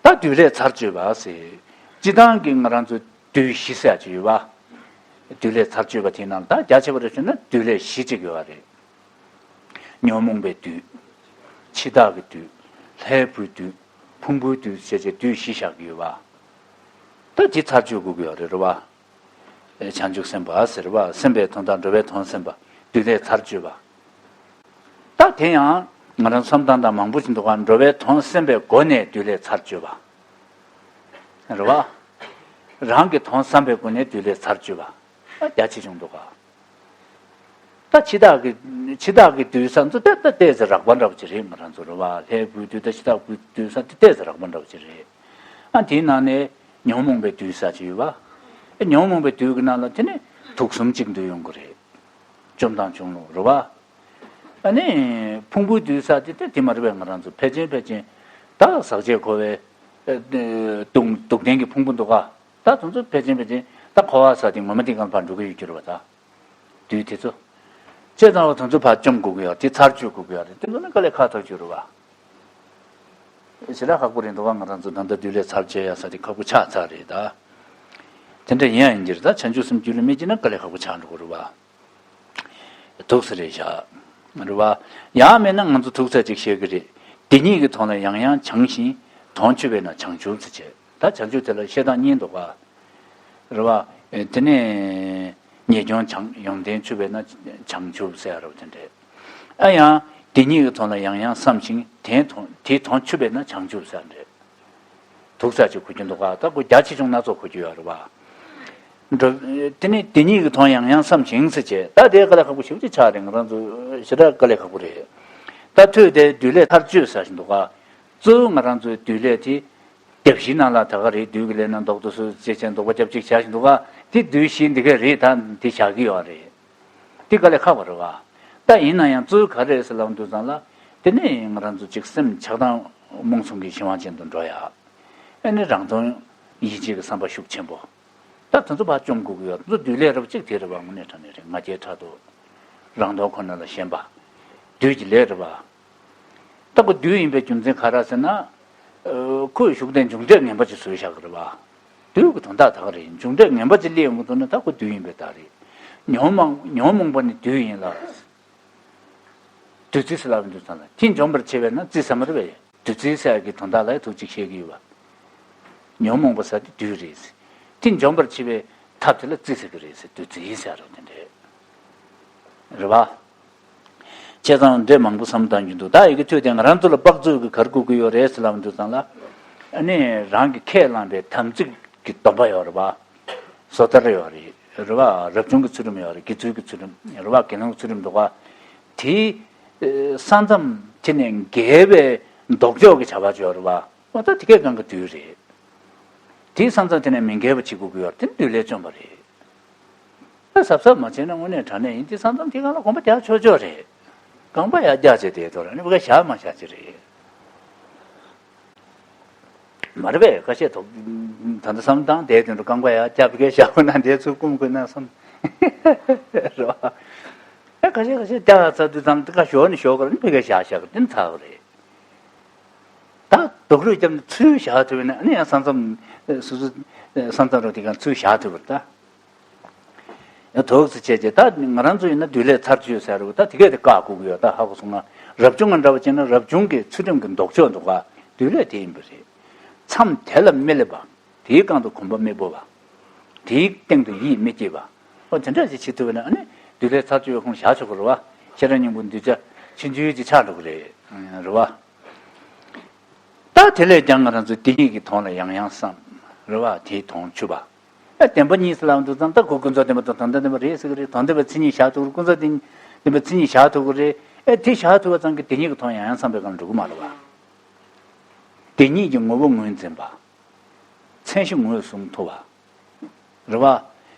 ད་བདུད་ལས་ཚར་གཅོད་པ་ཟེར། སྤྱི་བཏང་གི་ང་རང་ཚོ་བདུད་བཞི་ཟེར་ཡག་ཅིག་ཡོད་པ། བདུད་ལས་ཚར་གཅོད་པ་དེའི་ནང་ལ་ད་རྒྱ་ཆེ་བ་རེ་ཞུས་ན་བདུད་ལས་བཞི་ཅིག་ཡོད་པ་རེད། ཉོན་མོངས་པའི་བདུད། འཆི་བདག་གི་བདུད། ལྷའི་བུའི་བདུད། ཕུང་པོའི་བདུད་ཟེར་བྱས་བདུད་བཞི་བཞག་གི་ཡོད་པ། ད་འདི་ཚར་གཅོད་དགོས་ཀྱི་ཡོད་རེད་རེད་བ། བྱང་ཆུབ་སེམས་དཔའ་ཟེར་བ་སེམས་དཔའི་དོན་དང་འགྲོ་བའི་དོན་སེམས་དཔའ་བདུད་ལས་ཚར་གཅོད་པ། ད་དེ་ཡང་ང་རང་བསམ་སྟངས་དང་མང་པོ་ཞིག་འདུག་ག་འགྲོ་བའི་དོན་སེམས་པའི་སྒོ་ནས་བདུད་ལས་ཚར་གཅོད་པ། རེད་བ། རང་གི་དོན་བསམ་པའི་སྒོ་ནས་བདུད་ལས་ཚར་གཅོད་པ། རྒྱ་ཆེ་ཆུང་འདུག་ག་ད་འཆི་བདག་གི་འཆི་བདག་གི་བདུད་ས་ཚོ་ཏོག་ཙམ་ཏོག་ཙམ་རགས་པ་འདྲ་པོ་ཅིག་རེད། ང་རང་ཚོ་རེད་བ། ལྷའི་བུའི་བདུད་དང་འཆི་བདག་བུའི་བདུད་ས་དེ་ཏོག་ཙམ་རགས་པ་འདྲ་པོ་ཅིག་རེད། ཨ་དེའི་ནང་ནས་ཉོན་མོངས་པའི་བདུད་ཟེར་གྱི་ཡོད་པ། ཨ་ཉོན་མོངས་པའི་བདུད་ཀྱི་ནང་ལ་དེ་ནས་དུག་གསུམ་གཅིག་འདུས་ཡོང་གི་རེད། བཅོམ་དང་བཅོམ་རློབ་རེད་པ། ཨ་ནི་ཕུང་པོའི་བདུད་ཟེར་དེ་དེ་དེ་མ་རེད་པས། ང་རང་ཚོ་ཕལ་ཆེར་ཕལ་ཆེར་ད་ཟག་བཅས་འཁོར་བའི་ཨ་དུག་དུག་ལྡན་གྱི་ཕུང་པོ་འདུག་ག་ད་དེ་ཚོ་ཕལ་ཆེར་ཕལ་ཆེར་ད་འཁོར་བ་ཟེར་དེ་ངོ་མ་དེ་སྒང་ལ་འགྲོ་གི་ཡོད་རྒྱུ་རེད་པ་ད། བདུད་དེ་ཚོ། བྱས་ཙང་བ་དེ་ཚོ་ཕར་བཅོམ་དགོས་ཀྱི་ཡོད། དེ་ཚར་གཅོད་དགོས་ཀྱི་ཡོད་རེད། དེ་ཚོ་ནི་དཀའ་ལས་ཁག་ཐག་ཆོད་རེད་པ། ཞེ་དྲག་ཁག་པོ་རེད་འདུག་ག་ང་རང་ཚོ་ད་ལྟ་བདུད་ལས་ཚར་གཅོད་ཡ་ཟེར་དེ་ཁག་པོ་ཆགས་ཚར་རེད་ད། དེ་འདྲ་ཡིན་ཡང་ཡིན་གྱི་རེད་ད། བྱང་ཆུབ་སེམས་རྒྱུད་ལ་མེད་ཀྱི་ན་དཀའ་ལས་ཁག་པོ་ཆགས་འགྲོ་གི་རེད་པ། དུག་ཟེར་རེད་བཞག་རེད་པ། ཡང་མེད་ན་ང་ཚོ་དུག་ཟེར་ཅིག་བཤད་ཀྱི་རེད། དེ་ཉིད་ཀྱི་དོན་ལ་ཡང་ཡང་བྱང་ཞིང་དོན་ཆུད་པས་ན་བྱང་ཆུབ་ཟེར་བྱས། ད་བྱང་ཆུབ་དེ་ལ་བཤད་སྟངས་གཉིས་འདུག་ག་རེད་པ། དེ་ནས་ངེས་འབྱུང་བྱང་ཡོན་ཏན་ཆུད་པས་ན་བྱང་ཆུབ་ཟེར་ཡ་རེད་པ་དེ་འདྲས། ཨ་ཡང་དེ་ཉིད་ཀྱི་དོན་ལ་ཡང་ཡང་བསམ་ཞིང་དེའི་དོན་དེའི་དོན་ཆུད་པས་ན་བྱང་ཆུབ་ཟེར་འདྲས། དུག་ཟེར་ཅིག་གོ་རྒྱུ་འདུག་ག་ད་ཁོ་རྒྱ་ཆེ་ཆུང་སྣ་ཚོགས་གོ་རྒྱུ་ཡོད་རེད་པ། འགྲོ། དེ་ནས་དེ་ཉིད་ཀྱི་དོན་ཡང་ཡང་བསམ་ཞིང་ཟེར་བྱས། ད་དེ་དཀའ་ལས་ཁག་པོ་ཞེ་པོ་ཅིག་ཆགས་རེད། ང་རང་ཚོ་ཞེ་དྲག་དཀའ་ལས་ཁག་པོ་རེད། ད་ཐོས་དེ་བདུད་ལས་ཚར་གཅོད་ཟེར་བཞིན་འདུག་ག་གཙོ་བོ་ང་རང་ཚོའི་བདུད་ལས་དེ་རྒྱབ་བཞི་ནང་ལ་ད་ག་རེད། བདུད་ཀྱི་ལས་རྣམས་བཟློག་ཏུ་གསོལ་ཅེས་བྱས་བཟློག་པ་རྒྱབ་གཅིག་བྱ་བཞིན་འདུག་ག་དེ་བདུད་བཞི་འདི་ག་རེད། ད་འདི་བཞག་གི་ཡོད་རེད། འདི་དཀའ་ལས་ཁག་པོ་རེད་པ། ད་ཡིན་ན་ཡང་གཙོ་བོ་ག་རེ་རེད་ཟེར་ལབ་དུས་ཙང་ལ། དེ་ནས་ང་རང་ཚོ་གཅིག་སེམས་ཆགས་སྡང་རྨོངས་གསུམ་གྱི་གཞན་དབང་ཅན་དུ་འགྲོ་ཡ། ཨ་ནི་རང་དོན་ཡིད་བྱེད་ཀྱི་བསམ་པ་ཤུགས་ཆེན་པོ། ད་དེ་ཚོ་ཕར་བཅོམ་དགོས་ཀྱི་ཡོད། དེ་ཚོ་བདུད་ལས་རེད་པ། གཅིག་དེ་རེད་པ། དངོས་གནས་དྲང་གནས་རེད། ང་རྒྱལ་ཕྲག་དོག་རང་དོན་ཁོ་ན་ལ་ཞེན་པ། བདུད་ཀྱི་ལས་རེད་པ། ད་ཁོ་བདུད་ཡིན་པའི་རྒྱུ་མཚན་ག་རེ་ཟེར་ན། ཨ་ཁོས་ཞུགས་དེ་མཇུག་འབྲས་ངན་པ་ཅིག་བཟོས་བཞག་གི་རེད་པ། བདུད་ཀྱི་དོན་དག་ད་ག་རེད། མཇུག་འབྲས་ངན་པ་ཅིག་སླེབས་ཡོང་གི་འདུག་ན་ད་ཁོ་བདུད་ཡིན་པའི་རྟགས་རེད། ཉོན་མོངས་ཉོན་མོངས་པ་ནི་བདུད་ཡིན་ལ། བདུད་རྩི་ཟེར་ལབ་དུས་ཙང་ལ་དེ་འཇོམས་པར་བྱེད་པས་ན་རྩི་ཟེར་མ་རེད་པས། བདུད་རྩི་ཟེར་གྱི་དོན་དག་ལ་ཐུགས་གཅིག་བཤད་ཀྱི་ཡོད་པ། ཉོན་མོངས་པ་ཟེར་དེ་བདུད་རེད། དེ་འཇོམས་པར་བྱེད་པའི་ཐབས་དེ་ལ་རྩི་ཟེར་གྱི་རེད་ཟེར། བདུད་རྩི་ཟེར་རོ་དེ་འདྲས། རེད་པ། བྱས་ཙང་འདྲེ་མང་པོ་བསམ་བཏང་རྒྱུ་འདུག་ད་ཡི་གེ་ཐོས་དེ་ང་རང་ཚོ་ལ་དཔག་ཚོད་ཀྱི་གར་བསྐུར་གྱི་ཡོད་རེད་ཟེར་ལབ་དུས་ཙང་ལ། ཨ་ནི་རང་གི་ཁས་བླངས་པའི་དམ་ཚིག་གི་སྡོམ་པ་ཡོད་རེད་པ། བཟོ་ལྟར་ཡོད་རེད། རེད་པ། རབ་བྱུང་གི་ཚུལ་ཁྲིམས་ཡོད་རེད། དགེ་ཚུལ་གྱི་ཚུལ་ཁྲིམས་རེད་པ། དགེ་སློང་གི་ཚུལ་ཁྲིམས་འདུག་ག་དེའི་ས་མཚམས་དེ་ནས་འགལ་བའི་ལྡོག་ཕྱོགས་ཀྱི་བྱ་བ་ཅིག་ཡོད་རེད་པ། འོ་ད་དེ་གས་གང་གི་བདུད་རེད། དེའི་ས་མཚམས་དེ་ནས་མི་འགལ་བ་བྱེད་དགོས་ཀྱི་ཡོད་རེད། དེ་བདུད་ལས་བཅོམ་པ་རེད། ད་གཟབ་གཟབ་མ་བྱས་ན་དངོས་གནས་དྲང་གནས་ཡིན་དེ་ས་མཚམས་དེ་གང་ལ་གོམ་པ་རྒྱག་ཆོག་ཆོག་རེད། རྐང་པ་ཡར་བརྒྱབ་བྱས་བསྡད་དོ་ར་ནི་བ་ག་བཞག་མ་བཞག་ཅི་རེད། མ་རེད་པས། ཁ་ཤས་ཐོག་ད་ལྟ་བསམ་སྟངས་དེ་དོན་དུ་རྐང་པ་ཡར་བརྒྱབ་གས་བཞག་དགོས་ན་དེ་ཚུར་བསྐུམ་དགོས་ན་བསམ། རེད་བ། ཨ་ཁ་ཤས་ཁ་ཤས་བརྒྱབ་ཚར་དུས་ཙམ་དེ་ཁ་ཞོག་ནི་ཞོག་ག་ར་ནི་བ་ག་བཞག་བཞག་གི་དེ་ཚར་བ་རེད། ད་རྡོག་རོས་བརྒྱབ་ནས་ཚུར་བཞག་ཐུབ་ན་ཨ་ནི་ཡང་ས་མཚམས་སོ་སོ་ས་མཚམས་རོ་དེ་གང་ཚུར་བཞག་ཐུབ་པ་རེད་ད། ཡང་དོགས་སུ་བྱས་རྗེས་ད་ང་རང་ཚོ་ཡིན་ན་བདུད་ལས་ཚར་གཅོད་ཟེར་རུ་ད་དེ་གས་དེ་བཀག་དགོས་ཀྱི་ཡོད། ད་ཧ་གོ་སོང་ང་། རབ་བྱུང་ང་འདྲ་བ་བྱས་ན་རབ་བྱུང་གི་ཚུལ་ཁྲིམས་ཀྱི་ལྡོག་ཕྱོགས་འདུག་ག་བདུད་ལས་དེ་ཡིན་པ་རེད། མཚམས་དེ་ལ་མི་སླེབས་པ། དེའི་རྐང་དུ་གོམ་པ་མི་སྤོ་བ། དེའི་སྟེང་དུ་ཡིད་མི་སྐྱེ་བ། ཨོ་དེ་འདྲ་ཅིག་བྱེད་ཐུབ་པ་ན་ཨ་ནི་བདུད་ལས་ཚར་གཅོད་ཁོང་བཞག་ཆོག་གི་རེད་བ། ཤེས་རབ་སྙིང་པོ་གདུལ་བྱ་ཆུང་ཆུང་ཅིག་ཆགས་འགྲོ་གི་རེད། རེད་བ། ད་དེ་ལས་ཀྱང་ང་རང་ཚོ་དེ་ཉིད་ཀྱི་དོན་ལ་ཡང་ཡང་བསམ། རེད་བ། དེའི་དོན་ཆུད་པ། ཨ་བདེན་པ་གཉིས་སུ་ལའང་དུ་ཙང་ད་ཁོ་ཀུན་རྫོབ་བདེན་པ་དང་དོན་དམ་བདེན་པ་རེད་ཟེར་གི་རེད། དོན་དམ་པའི་མཚན་ཉིད་བཞག་ཐུབ་ཀྱི་རེད། ཀུན་རྫོབ་བདེན་པའི་མཚན་ཉིད་བཞག་ཐུབ་ཀྱི་རེད། ཨེ་དེ་བཞག་ཐུབ་པ་ཙང་གི་དེ་ཉིད་ཀྱི་དོན་ཡང་ཡང་བསམ་པའི་སྒང་ལ་འགྲོ་གི་མ་རེད་བ། དེ་ཉིད་ཀྱི་ངོ་བོ་ངོས་འཛིན་པ། མཚན་གཞི་ངོས་བཟུང་ཐུབ་པ། རེད་བ།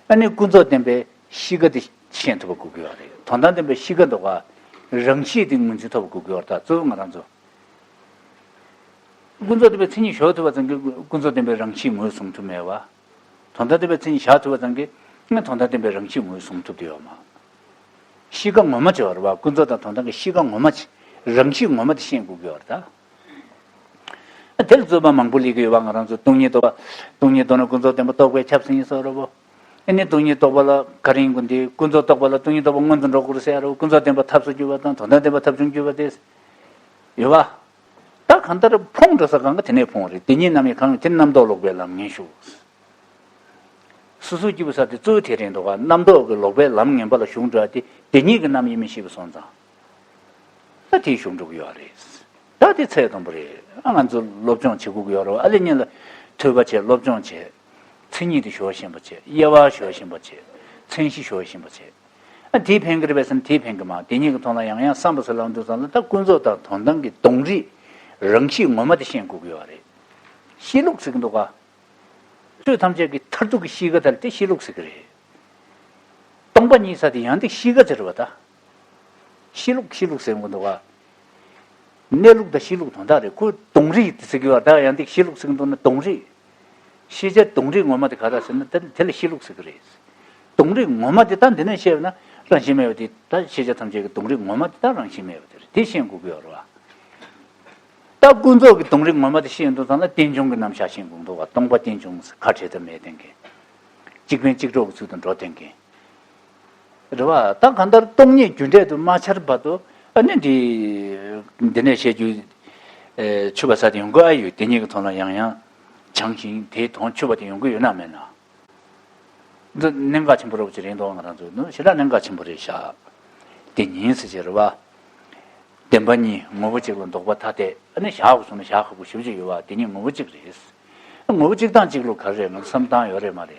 ཨ་ནི་ཀུན་རྫོབ་བདེན་པའི་གཤིས་ཀ་དེ་ཤེས་ཐུབ་པ་དགོས་ཀྱི་ཡོད་རེད། དོན་དམ་བདེན་པའི་གཤིས་ཀ་འདུག་ག་རང་གཤིས་དེ་ངོས་འཛིན་ཐུབ་པ་དགོས་ཀྱི་ཡོད་རེད། ད་གཙོ་བོ་ང་རང་ཚོ། ཀུན་རྫོབ་བདེན་པའི་མཚན་ཉིད་ཞོག་ཐུབ་པ་ཙམ་གྱིས་ཀུན་རྫོབ་བདེན་པའི་རང་གཤིས་ངོས་བཟུང་ཐུབ་མེད་པ། དོན་དམ་བདེན་པའི་མཚན་ཉིད་བཞག་ཐུབ་པ་ཙམ་གྱིས་ནི་དོན་དམ་བདེན་པའི་རང་གཤིས་ངོས་བཟུང་ཐུབ་ཀྱི་ཡོད་མ། གཤིས་ཀ་ངོ་མ་ཅིག་ཡོད་རེད་བ། ཀུན་རྫོབ་དང་དོན་དམ་གྱི་གཤིས་ཀ་ངོ་མ་ཅིག་རང་གཤིས་ངོ་མ་དེ་ཤེས་དགོས་ཀྱི་ཡོད་རེད་ད། དེ་ལ་རྩོད་པ་མང་པོ་སླེབས་ཀྱི་ཡོད་པ། ང་རང་ཚོ་སྟོང་ཉིད་རྟོགས་པ། སྟོང་ཉིད་རྟོགས་ན་ཀུན་རྫོབ་བདེན་པ་རྟོགས་པའི་ཁྱབ་ཟིན་ཡིན་ཟེར་རོ་བོ། ཨ་ནི་སྟོང་ཉིད་རྟོགས་པ་ལ་ག་རེ་ཡིན་དགོས་འདི། ཀུན་རྫོབ་རྟོགས་པ་ལ་སྟོང་ཉིད་རྟོགས་པ་སྔོན་དུ་འགྲོ་དགོས་རེད་ཟེར་རོ། ཀུན་རྫོབ་བདེན་པ་ཐབས་སུ་གྱུར་པ་དང་དོན་དམ་བདེན་པ་ཐབས་བྱུང་གྱུར་པ་དེ་ཡོད་པ། ད་གང་ལྟར་ཕུང་འགྲོ་ས་གང་ག་དེ་ནས་ཕུང་བ་རེད། དེ་ཉིད་རྣམ་གཡེང་གང་ཡིན་དེ་རྣམ་རྟོག་ལོག་པའི་ལམ་ངན་ཞུགས། སོ་སོ་སྐྱིད་པོ་ས་དེ་གཙོ་བོ་དེ་རེད་འདུག་ག་རྣམ་རྟོག་གི་ལོག་པའི་ལམ་ངན་པ་ལ་ཞུགས་འགྲོ་བ་དེ་དེ་ཉིད་ཀྱི་རྣམ་གཡེང་མི་ཤེས་པ་སོང་ཙང་། ད་དེ་ཞུགས་འགྲོ་གི་ཡོད་རེད། ད་དེ་ཚད་དང་པོ་རེད། ཨ་ང་ཚོ་སློབ་སྦྱོང་བྱེད་དགོས་ཀྱི་ཡོད་རེད་བ། ཨ་ལེ་གཉིས་ལ་ཐོས་པ་བྱས། སློབ་སྦྱོང་བྱས། མཚན་ཉིད་དེ་ཞུ་བ་ཤེས་པ་བྱས། དབྱེ་བ་ཞུ་བ་ཤེས་པ་བྱས། མཚན་གཞི་ཞུ་བ་ཤེས་པ་བྱས། ཨ་དེས་ཕན་གི་རེད་པས་སམ་དེས་ཕན་གི་མ། དེ་ཉིད་ཀྱི་ཐོག་ལ་ཡང་ཡང་བསམ་པ་ཟེར་ལབ་དུས་ཙམ་ལ་ད་ཀུན་རྫོབ་དང་དོན་དམ་གྱི་སྟོང་རིག་རང་གཤིས་ངོ་མ་དེ་ཤེས་དགོས་ཀྱི་ཡོད་རེད། གཤིས་ལུགས་ཟེར་གྱི་འདུག་ག། ཆོས་ཐམས་ཅད་ཀྱི་མཐར་ཐུག་གི་གཤིས་ཀ་དེ་ལ་དེ་གཤིས་ལུགས་ཟེར་གྱི་རེད། སྟོང་པ་ཉིད་ཟེར་དེ་ཡང་དེ་གཤིས་ཀ་ཟེར་བ་ད། གཤིས་ལུགས་གཤིས་ལུགས་ཟེར་གྱི་འདུག་ག། གནས་ལུགས་དང་གཤིས་ལུགས་དོན་དག་རེད། ཁོ་གདོང་རིས་དེ་ཟེར་གྱི་བ་ད་ཡང་དེ་གཤིས་ལུགས་ཟེར་གྱི་འདུག་ན་གདོང་རིས། ཤེས་བྱ་གདོང་རིས་ངོ་མ་དེ་ག་རེ་ཟེར་ན་དེ་དེ་ལ་གཤིས་ལུགས་ཟེར་གྱི་རེད། གདོང་རིས་ངོ་མ་དེ་ད་འདི་ནས་བཤད་ན་རང་བཞིན་མེད་པ་དེ་ད་ཤེས་བྱ་ཐམས་ཅད་ཀྱི་གདོང་རིས་ངོ་མ་དེ་ད་རང་བཞིན་མེད་པ་དེ་རེད། དེ་ཤེས་དགོས་ཀྱི་ཡོད་རེད་བ། ད་ཀུན་རྫོབ་ཀྱི་གདོང་རིས་ངོ་མ་དེ་ཤེས་ཡོང་དུས་ཙམ་ལ་རྟེན་འབྱུང་གི་རྣམ་གཞག་ཤེས་དགོས་འདུག་བ། སྟོང་པ་རྟེན་འབྱུང་ཁ་བྲལ་ཐབས་མེད་བསྟན་མཁན། གཅིག་ཕན་གཅིག་གྲོགས་ཀྱི་ཚུལ་དུ་འགྲོ་བསྟན་མཁན། རེད་བ། ད་གང་ལྟར་སྟོང་ཉིད་རྒྱུ་འབྲས་དུ་མ་འཆར་བར་དུ་ཨ་ནི་འདི་འདི་ནས་བཤད་རྒྱུ་ཨེ་ཆུད་པ་ཟ་དེ་ཡོང་གི་ཨ་ཡོད། དེ་ཉིད་ཀྱི་དོན་ལ་ཡང་ཡང་སྦྱངས་ཤིང་དེའི་དོན་ཆུད་པ་དེ་ཡོང་གི་ཡོད་ན་མེད་ན། འདི་གནད་འགག་ཆེན་པོ་རབ་ཅིག་རེད་འདུག་ང་རང་ཚོ་ནི་ཞེ་དྲག་གནད་འགག་ཆེན་པོ་རེད་ཤག་དེ་ཉིད་ཟེར་བྱས་རེད་བ། བདེན་པ་གཉིས་ངོ་བོ་གཅིག་ལ་ལྡོག་པ་ཐ་དད། ཨ་ནི་བཞག་དགོས་སོང་ན་བཞག་ཁག་པོ་ཞེ་པོ་ཅིག་ཡོད་བ། དེ་ཉིད་ངོ་བོ་གཅིག་རེད། ངོ་བོ་གཅིག་དང་གཅིག་ལུགས་ག་རེ་རེད་ང་ཚོ་བསམ་སྟངས་ཡོད་རེད་མ་རེད།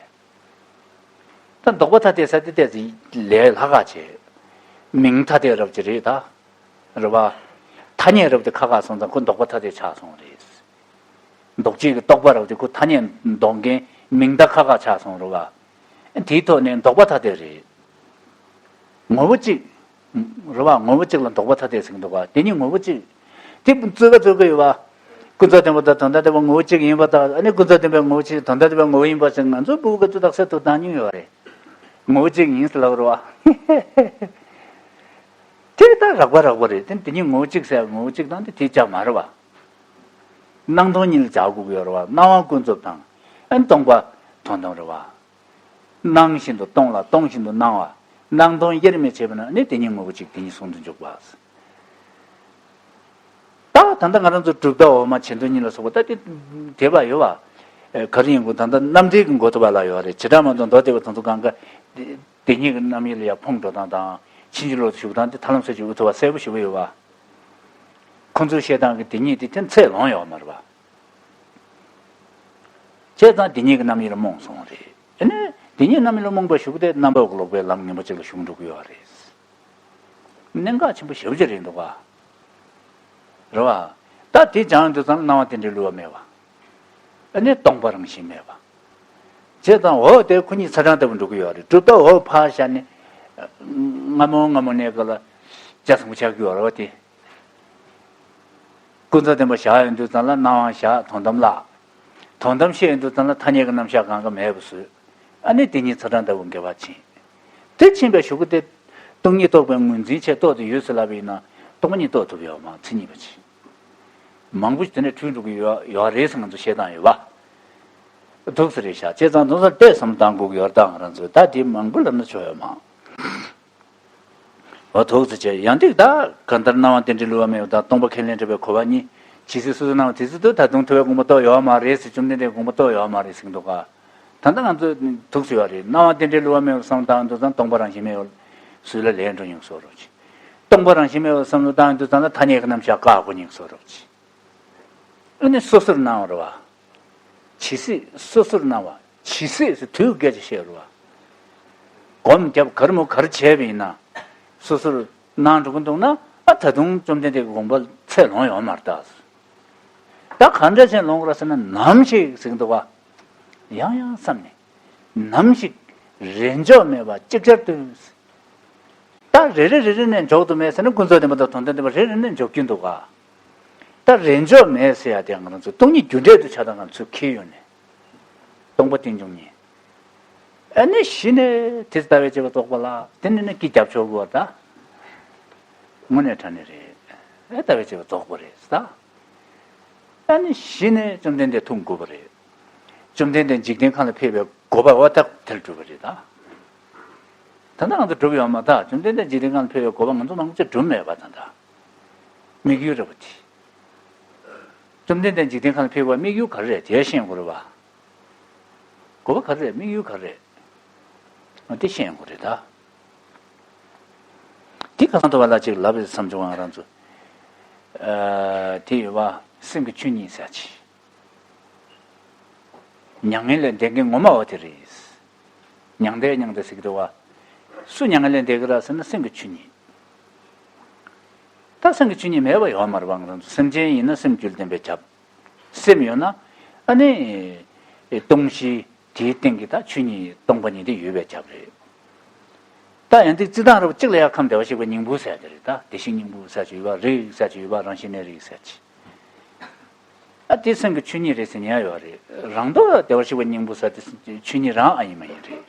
ད་ལྡོག་པ་ཐ་དད་ཟེར་དེ་ཏོག་ཙམ་ལས་སླ་ཁག་ཆེ། མིང་ཐ་དད་རབ་ཅིག་རེད་ད། རེད་བ། ཐ་སྙད་རབ་དེ་ཁ་ཁ་སོང་ཙང་ཁོ་ལྡོག་པ་ཐ་དད་ཆགས་སོང་རེད། ལྡོག་བྱེད་ཀྱི་རྟོག་པ་རབ་དེ་ཁོ་ཐ་སྙད་འདོགས་མཁན་མིང་བརྡ་ཁ་ཁ་ཆགས་སོང་རེད་བ། དེའི་ཐོག་ནས་ལྡོག་པ་ཐ་དད་རེད། ངོ་བོ་གཅིག་རེད་བ། ངོ་བོ་གཅིག་ལ་ལྡོག་པ་ཐ་དད་ཟེར་གྱི་འདུག་བ། དེ་ཉིད་ངོ་བོ་གཅིག་དེ་རྩོད་པ་རྩོད་ཀྱི་ཡོད་བ། ཀུན་རྫོབ་བདེན་པ་དང་དོན་དམ་བདེན་པ་ངོ་བོ་གཅིག་ཡིན་པ་དང་ཨ་ནི་ཀུན་རྫོབ་བདེན་པའི་ངོ་བོ་གཅིག་དོན་དམ་བདེན་པའི་ངོ་བོ་ཡིན་པ་ཟེར་ང་ཚོ་ཕྲུ་གུ་ག་ཚོད་དག་ས་ཐུག་བཏང་མྱོང་ཡོད་རེད། ངོ་བོ་གཅིག་ཡིན་ཟེར་ལབ་རེད་བ། དེ་ད་རགས་པ་རགས་པ་རེད་དེ། དེ་ཉིད་ངོ་བོ་གཅིག་ཟེར་ངོ་བོ་གཅིག་དང་དེ་དེ་ཅག་མ་རེད་བ། སྣང་སྟོང་གཉིས་ལ་སྦྱར་དགོས་ཀྱི་ཡོད་རེད་བ། སྣང་བ་ཀུན་རྫོབ་དང་། ཨན་སྟོང་པ་དོན་དམ་རེད་བ། སྣང་བཞིན་དུ་སྟོང་ལ་སྟོང་བཞིན་དུ་སྣང་བ། སྣང་སྟོང་དབྱེར་མི་ཕྱེད་པ་ན་ནི་དེ་ཉིད་ངོ་བོ་གཅིག་དེ་ཉིད་ཟུང་དུ་འཇུག་པ། ད་ད་ལྟ་ང་རང་ཚོ་གྲུབ་མཐའ་འོག་མ་བྱེ་མདོ་གཉིས་ལ་སོགས་པ་ད་དེ་དེ་བ་ཡོད་བ། ཨེ་ག་རེ་ཡིན་དགོས་ད་ལྟ་རྣམ་འགྲེལ་གྱི་འགོ་ཐོག་པ་ལ་ཡོད་རེད། བྱེ་བྲག་མ་གཏོགས་མདོ་སྡེ་པ་དེ་ཚོ་གང་ག་དེ་ཉིད་ཀྱི་རྣམ་དབྱེ་ལ་ཡང་ཕུང་འགྲོ་སྟངས་དང་ཕྱིན་ཅི་ལོག་ཏུ་ཞུགས་སྟངས་དེ་ཐར་ལམ་ས་བཅུ་འུ་ཐུག་པ་གསལ་པོ་ཞེ་པོ་ཡོད་བ། ཁོ་ཚོའི་བཤད་སྟངས་ཀྱི་དེ་ཉིད་དེ་དེ་ཚད་ལོངས་ཡོད་མ་རེད་བ། བྱས་ཙང་དེ་ཉིད་ཀྱི་རྣམ་དབྱེ་ལ་རྨོངས་སོང་རེད། ཨ་ནི་དེ་ཉིད་རྣམ་དབྱེ་ལ་རྨོངས་པའི་གཞུག་དེ་རྣམ་རྟོག་གི་ལོག་པའི་ལམ་ངན་པ་ཅིག་ལ་ཞུགས་འགྲོ་གི་ཡོད་རེད། གནད་འགག་ཆེན་པོ་ཞེ་པོ་ཅིག་རེད་འདུག་ག། རེད་བ། ད་དེ་སྦྱངས་དུས་ཙམ་ལ་སྣང་བ་རྟེན་འབྲེལ་བསླུ་བ་མེད་པ། ཨ་ནི་སྟོང་པ་རང་བཞིན་མེད་པ། བྱས་ཙང་འོ་དེ་ཁོ་གཉིས་ཚ་གྲང་ལྟ་བུ་འགྲོ་གི་ཡོད་རེད། གྲུབ་མཐའ་འོ་ཕར་བཞག་ནས། སྔ་མོ་སྔ་མོ་ནས་ག་ལ་ལྕགས་ཟམ་པོ་ཆགས་ཀྱི་ཡོད་རེད་བ་དེ། ཀུན་རྫོབ་བདེན་པ་བཞག་ཡོང་དུས་ཙམ་ལ་སྣང་བ་བཞག་དོན་དམ་བརླག་དོན་དམ་ཤེས་ཡོང་དུས་ཙམ་ལ་ཐ་སྙད་ཀྱི་རྣམ་གཞག་གང་ག་མེད་པ་བཟོས། ཨ་ནི་དེ་ཉིད་ཚ་གྲང་ལྟ་བུ་འགལ་བར་ཕྱིན། དེ་ཕྱིན་པའི་གཞུག་གུ་དེ། སྟོང་ཉིད་རྟོགས་པའི་ངོས་འཛིན་བྱས་རྟོགས་ཏེ་ཡོད་ཟེར་ལབ་པ་ཡིན་ན། རྟོགས་པ་ཉིད་རྟོགས་ཐུབ་ཡོད་མ་མཚན་ཉིད་པ་ཅིག་མང་པོ་ཞིག་དེ་འདྲ་འཁྲུལ་འགྲོ་གི་ཡོད་ཡོད་རེད་ཟེར་ང་ཚོ་བཤད་སྟངས་ཡོད་པ། འདུག་ཟེར་རེད་ཤག་བྱས་ཙང་དེ་ཚོ་ལ་བལྟས་བསམ་བཏང་དགོས་ཀྱི་ཡོད་རེད་ད་ང་རང་ཚོས་ད་དེ་མང་པོ་ལབ་ན་ཆོག་ཡོད་མ། འོ་ཐུགས་རྗེ་ཆེ། ཡང་ཏིག་ད་གང་ལྟར་སྣང་བ་རྟེན་འབྲེལ་བསླུ་བ་མེད་པ་དང་སྟོང་པ་ཁས་ལེན་བྲལ་བའི་གོ་བ་གཉིས་ཇི་སྲིད་སོ་སོའི་སྣང་བ་དེ་སྲིད་དུ་ད་དུང་ཐུབ་པའི་དགོངས་པ་རྟོགས་ཡོད་མ་རེད་ཟེར་བཅོམ་ལྡན་འདས་དགོངས་པ་རྟོགས་ཡོད་མ་རེད་ཟེར་གྱི་འདུག་ག། ད་ལྟ་ང་ཚོ་ཐུགས་སུ་ཡོད་རེད། སྣང་བ་རྟེན་འབྲེལ་བསླུ་བ་མེད་པར་བསམ་བློ་བཏང་དུས་ཙང་སྟོང་པ་རང་བཞིན་མེད་པར་སུས་ལ་ལས་འགྲོ་སྙིང་གསོ་རོགས་གྱིས། སྟོང་པ་རང་བཞིན་མེད་པར་བསམ་བློ་བཏང་དུས་ཙང་ལ་ཐ་སྙད་ཀྱི་རྣམ་གཞག་བཀག་དགོས་སྙིང་གསོ་རོགས་གྱིས། ཨ་ནི་སོ་སོར་སྣང་བ་རེད་བ། ཇི་སྲིད་སོ་སོར་སྣང་བ། ཇི་སྲིད་ཟེར་དུས་སྐད་ཆ་བཤད་རེད་བ། སྒོམ་རྒྱབ་གར་མོ་གར་བྱས་པ་ཡིན་ན། སོ་སོར་སྣང་འགྲོ་གི་འདུག་ན་ཨ་ད་དུང་བཅོམ་ལྡན་འདས་ཀྱི་དགོངས་པ་ཚད་ལོངས་ཡོང་མ་རེད་ད། ད་ག་འདྲ་བྱས་ལོངས་ར་ཟེར་ན་ནམ་ཞིག་ཟེར་གི་འདུག་བ། ཡང་ཡང་བསམ་ནས། ནམ་ཞིག་རེས་འཇོག་མེད་པ་ཅིག་ཅར་དུ། ད་རེ་རེ་རེ་རེ་ནས་འཇོག་ཏུ་མེད་ཟེར་ན་ཀུན་རྫོབ་བདེན་པ་དང་དོན་དམ་བདེན་པ་རེ་རེ་ནས་འཇོག་རྒྱུ་འདུག་ག། ད་རེས་འཇོག་མེད་ཟེར་ཡ་དེ་ང་རང་ཚོ་སྟོང་ཉིད་རྒྱུ་འབྲས་དུ་ཆ་དང་ང་ཚོས་ཁས་ཡོད་ནས། སྟོང་པ་རྟེན་འབྱུང་ཉིད། ཨ་ནི་གཞི་ནས་དེ་ལྟ་བའི་དཔྱད་པ་རྫོགས་པ་ལ་དེ་ནི་ནི་སྐྱིད་རྒྱབ་ཆོག་གི་བ་ད། དངོས་གནས་དྲང་གནས་རེད། ཨེ་ལྟ་བའི་དཔྱད་པ་རྫོགས་པ་རེད་ད། ཨ་ནི་གཞི་ནས་བཅོམ་ལྡན་འདས་མཐོང་དགོས་པ་རེད། བཅོམ་ལྡན་འདས་འཇིག་རྟེན་ཁམས་ལ་ཕེབས་པའི་དགོས་པ་འོ་ད་དེར་གྲུབ་པ་རེད་ད། ད་ལྟ་ང་ཚོ་གྲུབ་ཡོད་མ་ད་བཅོམ་ལྡན་འདས་འཇིག་རྟེན་ཁམས་ལ་ཕེབས་པའི་དགོས་པ་ང་ཚོ་མང་ཆེ་གྲུབ་མེད་པ་ད་ད། དམིགས་ཡུལ་རེད་པ་དེ། བཅོམ་ལྡན་འདས་འཇིག་རྟེན་ཁམས་ལ་ཕེབས་པའི་དམིགས་ཡུལ་ག་རེ་རེད་དེ་ཤེས་དགོས་རེད་བ། དགོས་པ་ག་རེ་རེད་དམིགས་ཡུལ་ག་རེ་རེད། འོ་དེ་ཤེས་དགོས་རེད་ད། དེ་ཁ་སང་དུ་བ་ལ་ཅིག་ལབ་པའི་བསམ་བྱུང་ང་རང་ཚོ། ཨ་དེ་ཡོད་བ་སེམས་ཀྱི་ཆོས་ཉིད་ཟེར་ཅིག་མྱ་ངན་ལས་འདས་མཁན་ངོ་མ་བ་དེ་རེད། མྱང་འདས་མྱང་འདས་ཟེར་གྱི་འདུག་བ། སུ་མྱ་ངན་ལས་འདས་ཀྱི་རེད་ཟེར་ན་སེམས་ཀྱི་ཆོས་ཉིད། ད་སེམས་ཀྱི་ཆོས་ཉིད་མེད་པ་ཡོད་མ་རེད་བ། ང་རང་ཚོ་སེམས་ཅན་ཡིན་ན་སེམས་རྒྱུད་ལྡན་པས་ཁྱབ། སེམས་ཡོད་ན། ཨ་ནི། སྟོང་གཞི་དེའི་སྟེང་གི་ད་ཆོས་ཉིད་སྟོང་པ་ཉིད་དེ་ཡོད་པའི་ཁྱབ་རེད། ད་ཡང་དེ་རྩི་སྟངས་རབ་གཅིག་ལ་ཡང་ཁམས་བདེ་བར་གཤེགས་པའི་སྙིང་པོ་ཟེར་དེ་རེད། ད་བདེ་གཤེགས་སྙིང་པོ་ཟེར་གྱི་ཡོད་པ། རིགས་ཟེར་གྱི་ཡོད་པ། རང་བཞིན་གནས་རིགས་ཟེར་གྱི། ཨ་དེ་སེམས་ཀྱི་ཆོས་ཉིད་རེད་ཟེར་ཉན་ཡོད་རེད། རང་ལྡོག་བདེ་བར་གཤེགས་པའི་སྙིང་པོ་ཟེར་དེ་ཆོས་ཉིད་རང་ཨ་ཡིན་མ་ཡིན་རེད།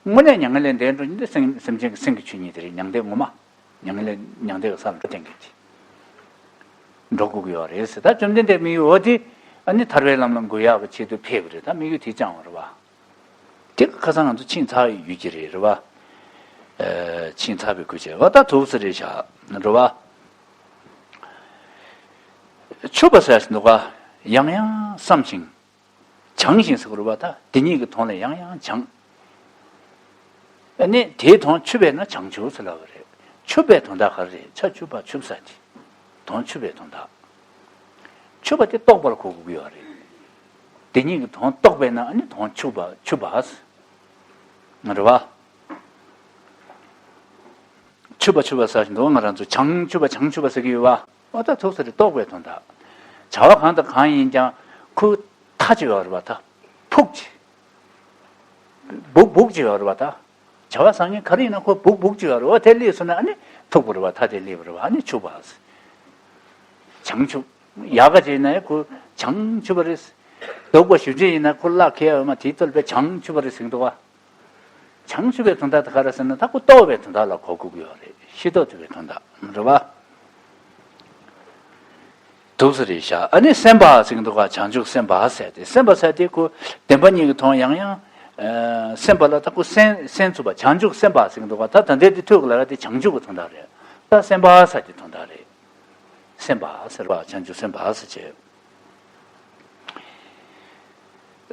དངོས་གནས་མྱ་ངན་ལས་འདས་འགྲོ་ཉིན་དེ་སེམས་སེམས་ཅན་གྱི་སེམས་ཀྱི་ཆོས་ཉིད་དེ་རེད། མྱང་འདས་ངོ་མ། མྱ་ངན་ལས་མྱང་འདས་ཀྱི་ས་ལ་འགྲོ་བསྟན་གྱི་དེ། འགྲོ་དགོས་ཀྱི་ཡོད་རེད་ཟེར། ད་བཅོམ་ལྡན་འདས་མི་ཡུལ་འོ་དེ་ཨ་ནི་ཐར་པའི་ལམ་ལ་འགོད་ཡག་གི་ཆེད་དུ་ཕེབས་པ་རེད། ད་མི་ཡུལ་དེ་བཅངས་པ་རེད་བ། དེ་ཁ་སང་ང་ཚོ་ཕྱིན་ཚར་བའི་ཡུལ་གྱི་རེད། རེད་བ། ཨ་ཕྱིན་ཚར་བའི་ཁུལ་བྱས་བ། ད་ཐུགས་སུ་རེད་བཞག་རེད་བ། ཆུབ་པ་ཟེར་ཞིག་འདུག་ག་ཡང་ཡང་བསམ་ཞིང་། བྱང་ཞིང་ཟེར་བ་རེད་བ། ད་དེ་ཉིད་ཀྱི་དོན་ལ་ཡང་ཡང་སྦྱང་། ཨ་ནི་དེའི་དོན་ཆུབ་པས་ན་བྱང་ཆུབ་ཟེར་ལབ་པ་རེད། ཆུབ་པའི་དོན་དག་ག་རེ་རེད། ཆ་ཆུབ་པ་ཆུབ་ས་དེ། དོན་ཆུབ་པའི་དོན་དག་ཆུབ་པ་དེ་རྟོགས་པར་གོ་དགོས་ཀྱི་ཡོད་རེད། དེ་ཉིད་ཀྱི་དོན་རྟོགས་པས་ན་ཨ་ནི་དོན་ཆུབ་པ་ཆུབ་པ་ཟེར། རེད་བ། ཆུབ་པ་ཆུབ་པ་ཟེར་བཞིན་དུ་ང་རང་ཚོ་བྱང་ཆུབ་པ་བྱང་ཆུབ་པ་ཟེར་གྱི་ཡོད་བ། འོ་ད་ཐུགས་སུ་རེད། རྟོགས་པའི་དོན་དག་བྱ་བ་གང་དང་གང་ཡིན་ཀྱང་ཁོ་མཐའ་ཅིག་ཡོད་རེད་བ། ད་ཕུགས་ཅིག་སྦུག་སྦུག་ཅིག་ཡོད་རེད་བ། ད་བྱ་བ་བཟང་ངན་ག་རེ་ཡིན་ན་ཁོ་སྦུག་སྦུག་ཅིག་ཡོད་རེད་བ། དེ་སླེབས་སོང་ན་ཨ་ནི་ཐུག་པ་རེད་བ། མཐའ་དེ་སླེབས་པ་རེད་བ། ཨ་ནི་ཆུབ་པ། བྱང་ཆུབ། ཡག་ག་ཅིག་ཡིན་ན་ཡང་ཁོ་བྱང་ཆུབ་པ་རེད། སྡུག་པ་ཞེ་པོ་ཅིག་ཡིན་ན་ཁོ་བརླག་ཁེལ་ཡོད་མ། དེའི་རྩོད་པའི་བྱང་ཆུབ་པ་རེད་ཟེར་གྱི་འདུག་བ། བྱང་ཆུབ་པའི་དོན་དག་དེ་ག་རེ་ཟེར་ན་ད་ཁོ་རྟོགས་པའི་དོན་དག་ལ་གོ་དགོས་ཀྱི་ཡོད་རེད། ཤེས་རྟོགས་ཐུབ་པའི་དོན་དག་རེད་བ། འདུག་སེ་རེད་བཞག་ཨ་ནི་སེམས་དཔའ་ཟེར་གྱི་འདུག་ག་བྱང་ཆུབ་སེམས་དཔའ་ཟེར་ཏེ། སེམས་དཔའ་ཟེར་ཏེ་ཁོ་བདེན་པ་གཉིས་ཀྱི་དོན་ཡང་ཡང་། ཨ་སེམས་པ་ལ་ད་ཁོ་སེམས་སེམས་ཚུགས་པ། བྱང་ཆུབ་སེམས་དཔའ་ཟེར་གྱི་འདུག་ག་ད་ད་ལྟའི་དེ་ཐོས་གི་ལ་ར་དེ་བྱང་ཆུབ་ཀྱི་དོན་དག་རེད། ད་སེམས་དཔའ་ཟེར་ཏེ་དོན་དག་རེད། སེམས་དཔའ་ཟེར་བ་བྱང་ཆུབ་སེམས་དཔའ་ཟེར་བྱས།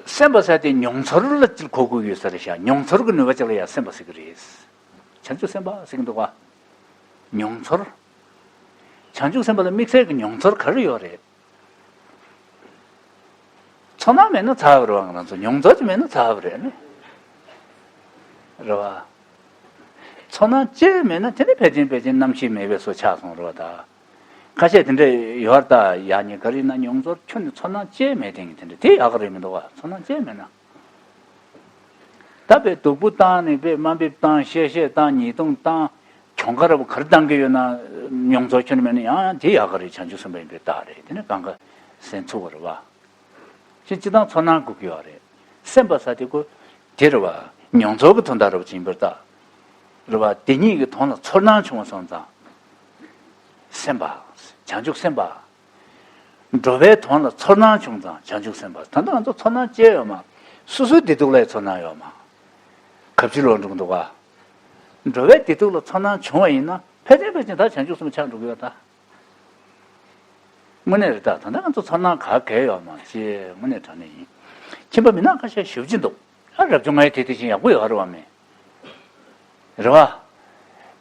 སེམས་པ་ཟེར་དེ་མྱོང་ཚོར་ལ་ཅིག་གོ་དགོས་ཡོད་ས་རེད་ཤག་མྱོང་ཚོར་གྱི་ནུས་པ་ཅིག་ལ་ཡང་སེམས་པ་ཟེར་གྱི་རེད། བྱང་ཆུབ་སེམས་དཔའ་ཟེར་གྱི་འདུག་ག་མྱོང་ཚོར། བྱང་ཆུབ་སེམས་དཔའ་ལ་དམིགས་བསལ་གྱི་མྱོང་ཚོར་ག་རེ་ཡོད་རེད། ཚོར་སྣང་མེད་ན་ཚར་བ་རེད་བ། ང་རང་ཚོ་མྱོང་ཚོར་ཅིག་མེད་ན་ཚར་བ་རེད་ནི། རེད་བ། ཚོར་སྣང་ཅིག་མེད་ན་དེ་ནི་ཕལ་ཆེར་ཕལ་ཆེར་རྣམ་ཤེས་མེད་པའི་བཟོ་ཆགས་སོང་རེད་བ་ད། ཁ་ཤས་དེ་འདྲ་ཡོད་རེད་ད། ཡག་ཉེས་ག་རེ་ཡིན་ན་མྱོང་ཚོར་ཁྱོན་ནས་ཚོར་སྣང་ཅིག་མེད་དེ་ཡིན། དེ་འདྲ་དེ་ཡག་ག་རེ་མི་འདུག་བ། ཚོར་སྣང་ཅིག་མེད་ན། ད་དཔེ་སྡུག་པོ་བཏང་ནས་དཔེ་དམའ་འབེབས་བཏང་། གཤེ་གཤེ་བཏང་། ཉེས་རྡུང་བཏང་། གྱོང་ཁ་ར་བ་ག་རེ་བཏང་གི་ཡོད་ན་མྱོང་ཚོར་ཁྱོན་ནས་མེད་ན་ཡང་ཡང་དེ་ཡག་ག་རེ། བྱང་ཆུབ་སེམས་དཔའ་ཡིན་པའི་རྟགས་རེད། དེ་ནི་གང་ག་སེམས་ཚུགས་པ་རེད་བ། ཅི་ཅི་དང་ཚོར་སྣང་དགོས་ཀྱི་ཡོད་རེད། སེམས་པ་ཟེར་དེ་ཁོ་དེ་རེད་བ། མྱོང་ཚོར་གྱི་དོན་དག་རེད་བ། ཅིག་ཡིན་པར་ཐལ། རེད་བ། དེ་ཉིད་ཀྱི་དོན་ལ་ཚོར་སྣང་བྱུང་བ་སོང་ཙང་སེམས་པ། བྱང་ཆུབ་སེམས་དཔའ། འགྲོ་བའི་དོན་ལ་ཚོར་སྣང་བྱུང་ཙང་བྱང་ཆུབ་སེམས་དཔའ། ད་ལྟ་ང་ཚོ་ཚོར་སྣང་སྐྱེ་ཡོད་མ། སོ་སོའི་བདེ་སྡུག་ལ་ཚོར་སྣང་ཡོད་མ། གབ་ཚིག་ལོག་འགྲོ་གི་འདུག་ག་འགྲོ་བའི་བདེ་སྡུག་ལ་ཚོར་སྣང་བྱུང་བ་ཡིན་ན་ཕལ་ཆེར་ཕལ་ཆེར་ད་བྱང་ཆུབ་སེམས་དཔའ་ཆགས་འགྲོ་གི་ཡོད་ད། དངོས་གནས་རེད་ད། ད་ལྟ་ང་ཚོ་ཚོར་སྣང་ག་གེ་ཡོད་མ་ཅེས་དངོས་གནས་དྲང་གནས་ཡིན། ཁྱིམ་པ་མི་ནག་ཁ་ཤས་ཞེ་པོ་ཅིག་འདུག་ཨ་རབ་བྱུང་ང་ཡི་དེ་དེ་བཞིན་ཡག་པོ་ཡོད་རེད་བ་མེད། རེད་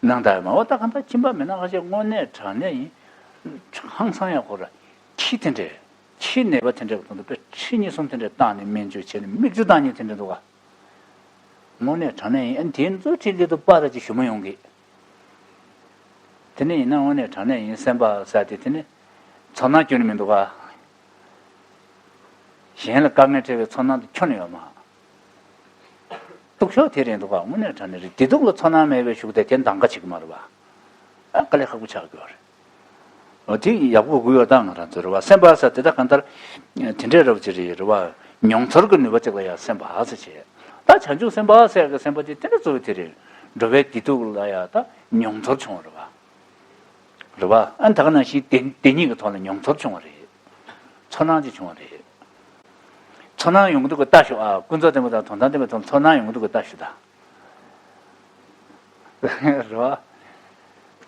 བ། ནང་ད་ཡོད་མ། འོ་ད་གང་ལྟར་ཁྱིམ་པ་མི་ནག་ཁ་ཤས་དངོས་གནས་དྲང་གནས་ཡིན། ཧང་སང་ཡག་པོ་ར། ཁྱི་དེ་འདྲས། ཁྱི་ནད་པ་དེ་འདྲས་གང་ལྟར་དཔེ་ཁྲི་གཉིས་གསུམ་དེ་འདྲས་བཏང་ནས་སྨན་བཅོས་བྱས་ནས་མིག་ཆུ་བཏང་མཁན་དེ་འདྲས་འདུག་ག་དངོས་གནས་དྲང་གནས་ཡིན། ཨ་ནི་དེ་ཚོའི་འཕྲིན་ལས་དུ་པར་ཅིག་ཞུ་མ་ཡོང་གི། དེ་ནས་ཡིན་ན་དངོས་གནས་དྲང་གནས་ཡིན། སེམས་པ་ཟེར་དེ་དེ་ནི་ཚོར་སྣང་ཁྱོན་ནས་མི་འདུག་ག་གཞན་ལ་དཀའ་ངལ་འཕྲད་པའི་ཚོར་སྣང་དེ་ཁྱོན་ནས་ཡོད་མ། སྡུག་ཤོས་དེ་རེད་འདུག་ག་དངོས་གནས་དྲང་གནས་རེད། བདེ་སྡུག་ལ་ཚོར་སྣང་མེད་པའི་གཞུག་དེ་དེ་འདང་ག་བྱེད་ཀྱི་མ་རེད་བ། ཨ་དཀའ་ལས་ཁག་པོ་ཆགས་ཀྱི་ཡོད་རེད། འོ་དེ་ཡག་པོ་དགོས་ཡོད་ད་ང་རང་ཚོ་རེད་བ། སེམས་པ་ཟེར་དེ་ད་གང་ལྟར་དེ་འདྲའི་རབ་ཅིག་རེད་རེད་བ། མྱོང་ཚོར་གྱི་ནུས་པ་ཅིག་ལ་ཡང་སེམས་པ་ཟེར་བྱས། ད་བྱང་ཆུབ་སེམས་དཔའ་ཟེར་གྱི་སེམས་པ་དེ་དེ་འདྲ་གཙོ་བོ་དེ་རེད། འགྲོ་བའི་བདེ་སྡུག་ལ་ཡང་ད་མྱོང་ཚོར་བྱུང་བ་རེད་བ། རེད་བ། ཨ་ནི་ད་ག་ནང་བཞིན་དེ་དེ་ཉིད་ཀྱི་ཐོག་ལ་མྱོང་ཚོར་བྱུང་བ་རེད། ཚོར་སྣང་ཅིག་བྱུང་བ་རེད། ཚོར་སྣང་ཡོང་གི་འདུག་གི་ལྟ་ཞོག་ཨ་ཀུན་རྫོབ་བདེན་པ་དང་དོན་དམ་བདེན་པའི་ཐོག་ལ་ཚོར་སྣང་ཡོང་གི་འདུག་གི་ལྟ་ཞོག་ད། རེད་བ།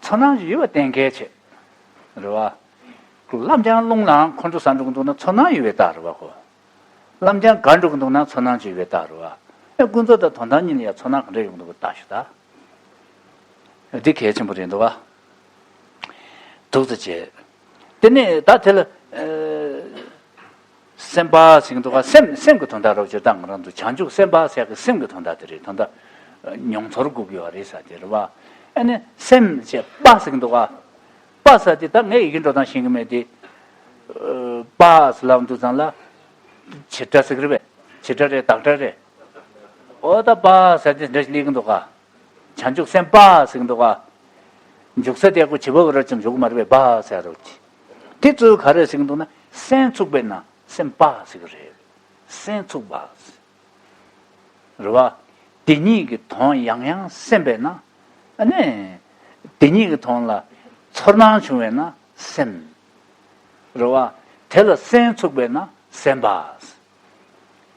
ཚོར་སྣང་ཞིག་ཡོད་པ་གཏན་འཁེལ་བྱེད། རེད་བ། ལམ་རྐྱང་རླུང་ལའང་ཁོང་ཁྲོ་ཟ་འགྲོ་གི་འདུག་ན་ཚོར་སྣང་ཡོད་པའི་རྟགས་རེད་བ་ཁོ། ལམ་རྐྱང་འགག་འགྲོ་གི་འདུག་ན་ཚོར་སྣང་ཅིག་ཡོད་པའི་རྟགས་རེད་བ། ཨེ་ཀུན་རྫོབ་དང་དོན་དམ་གཉིས་ལ་ཡང་ཚོར་སྣང་ག་འདྲ་ཡོང་གི་འདུག་གི་ལྟ་ཞིག་ད། འདི་གལ་ཆེན་པོ་རེད་འདུག་བ། འདུག་ཏུ་བྱེད། དེ་ནས་ད་དེ་ལ། ཨེ། སེམས་པ་ཟེར་གྱི་འདུག་ག་སེམས་སེམས་ཀྱི་དོན་དག་རོབ་ཅིག་ད་ང་རང་ཚོ་བྱང་ཆུབ་སེམས་དཔའ་ཟེར་གྱི་སེམས་ཀྱི་དོན་དག་དེ་རེད། དོན་དག་མྱོང་ཚོར་དགོས་ཀྱི་ཡོད་རེད་ཟེར་དེ་རེད་བ། ཨ་ནི་སེམས་ཅེས་དཔའ་ཟེར་གྱི་འདུག་ག་དཔའ་ཟེར་དེ་ད་ངས་ཡི་གེ་འགྲོ་སྟངས་ཤེས་ཀྱི་མེད་དེ། ཨ། དཔའ་ཟེར་ལབ་འདུག་ཙང་ལ། བྱེད་སྒྲ་ཟེར་གི་རེད་པས། བྱེད་སྒྲ་རེད། བདག་སྒྲ་རེད། ཨོ་ད་པ་ཟེར་དེ་འདྲ་ཞིག་སླེབས་ཀྱི་འདུག་ག་བྱང་ཆུབ་སེམས་དཔའ་ཟེར་གྱི་འདུག་ག་འཇུག་ས་དེ་ཁོ་བྱེད་པ་པོ་ར་ཙམ་འཇུག་གི་མ་རེད་པས། པ་ཟེར་རོགས་གྱིས། དེ་གཙོ་བོ་ག་རེ་ཟེར་གྱི་འདུག་ན་སེམས་ཚུགས་པས་ན་སེམས་དཔའ་ཟེར་གྱི་རེད། སེམས་ཚུགས་པ། རེད་བ། དེ་ཉིད་ཀྱི་དོན་ཡང་ཡང་སེམས་པས་ན། ཨ་ནི། དེ་ཉིད་ཀྱི་དོན་ལ་ཚོར་སྣང་བྱུང་བས་ན་སེམས། རེད་བ། དེ་ལ་སེམས་ཚུགས་པས་ན་སེམས་པ།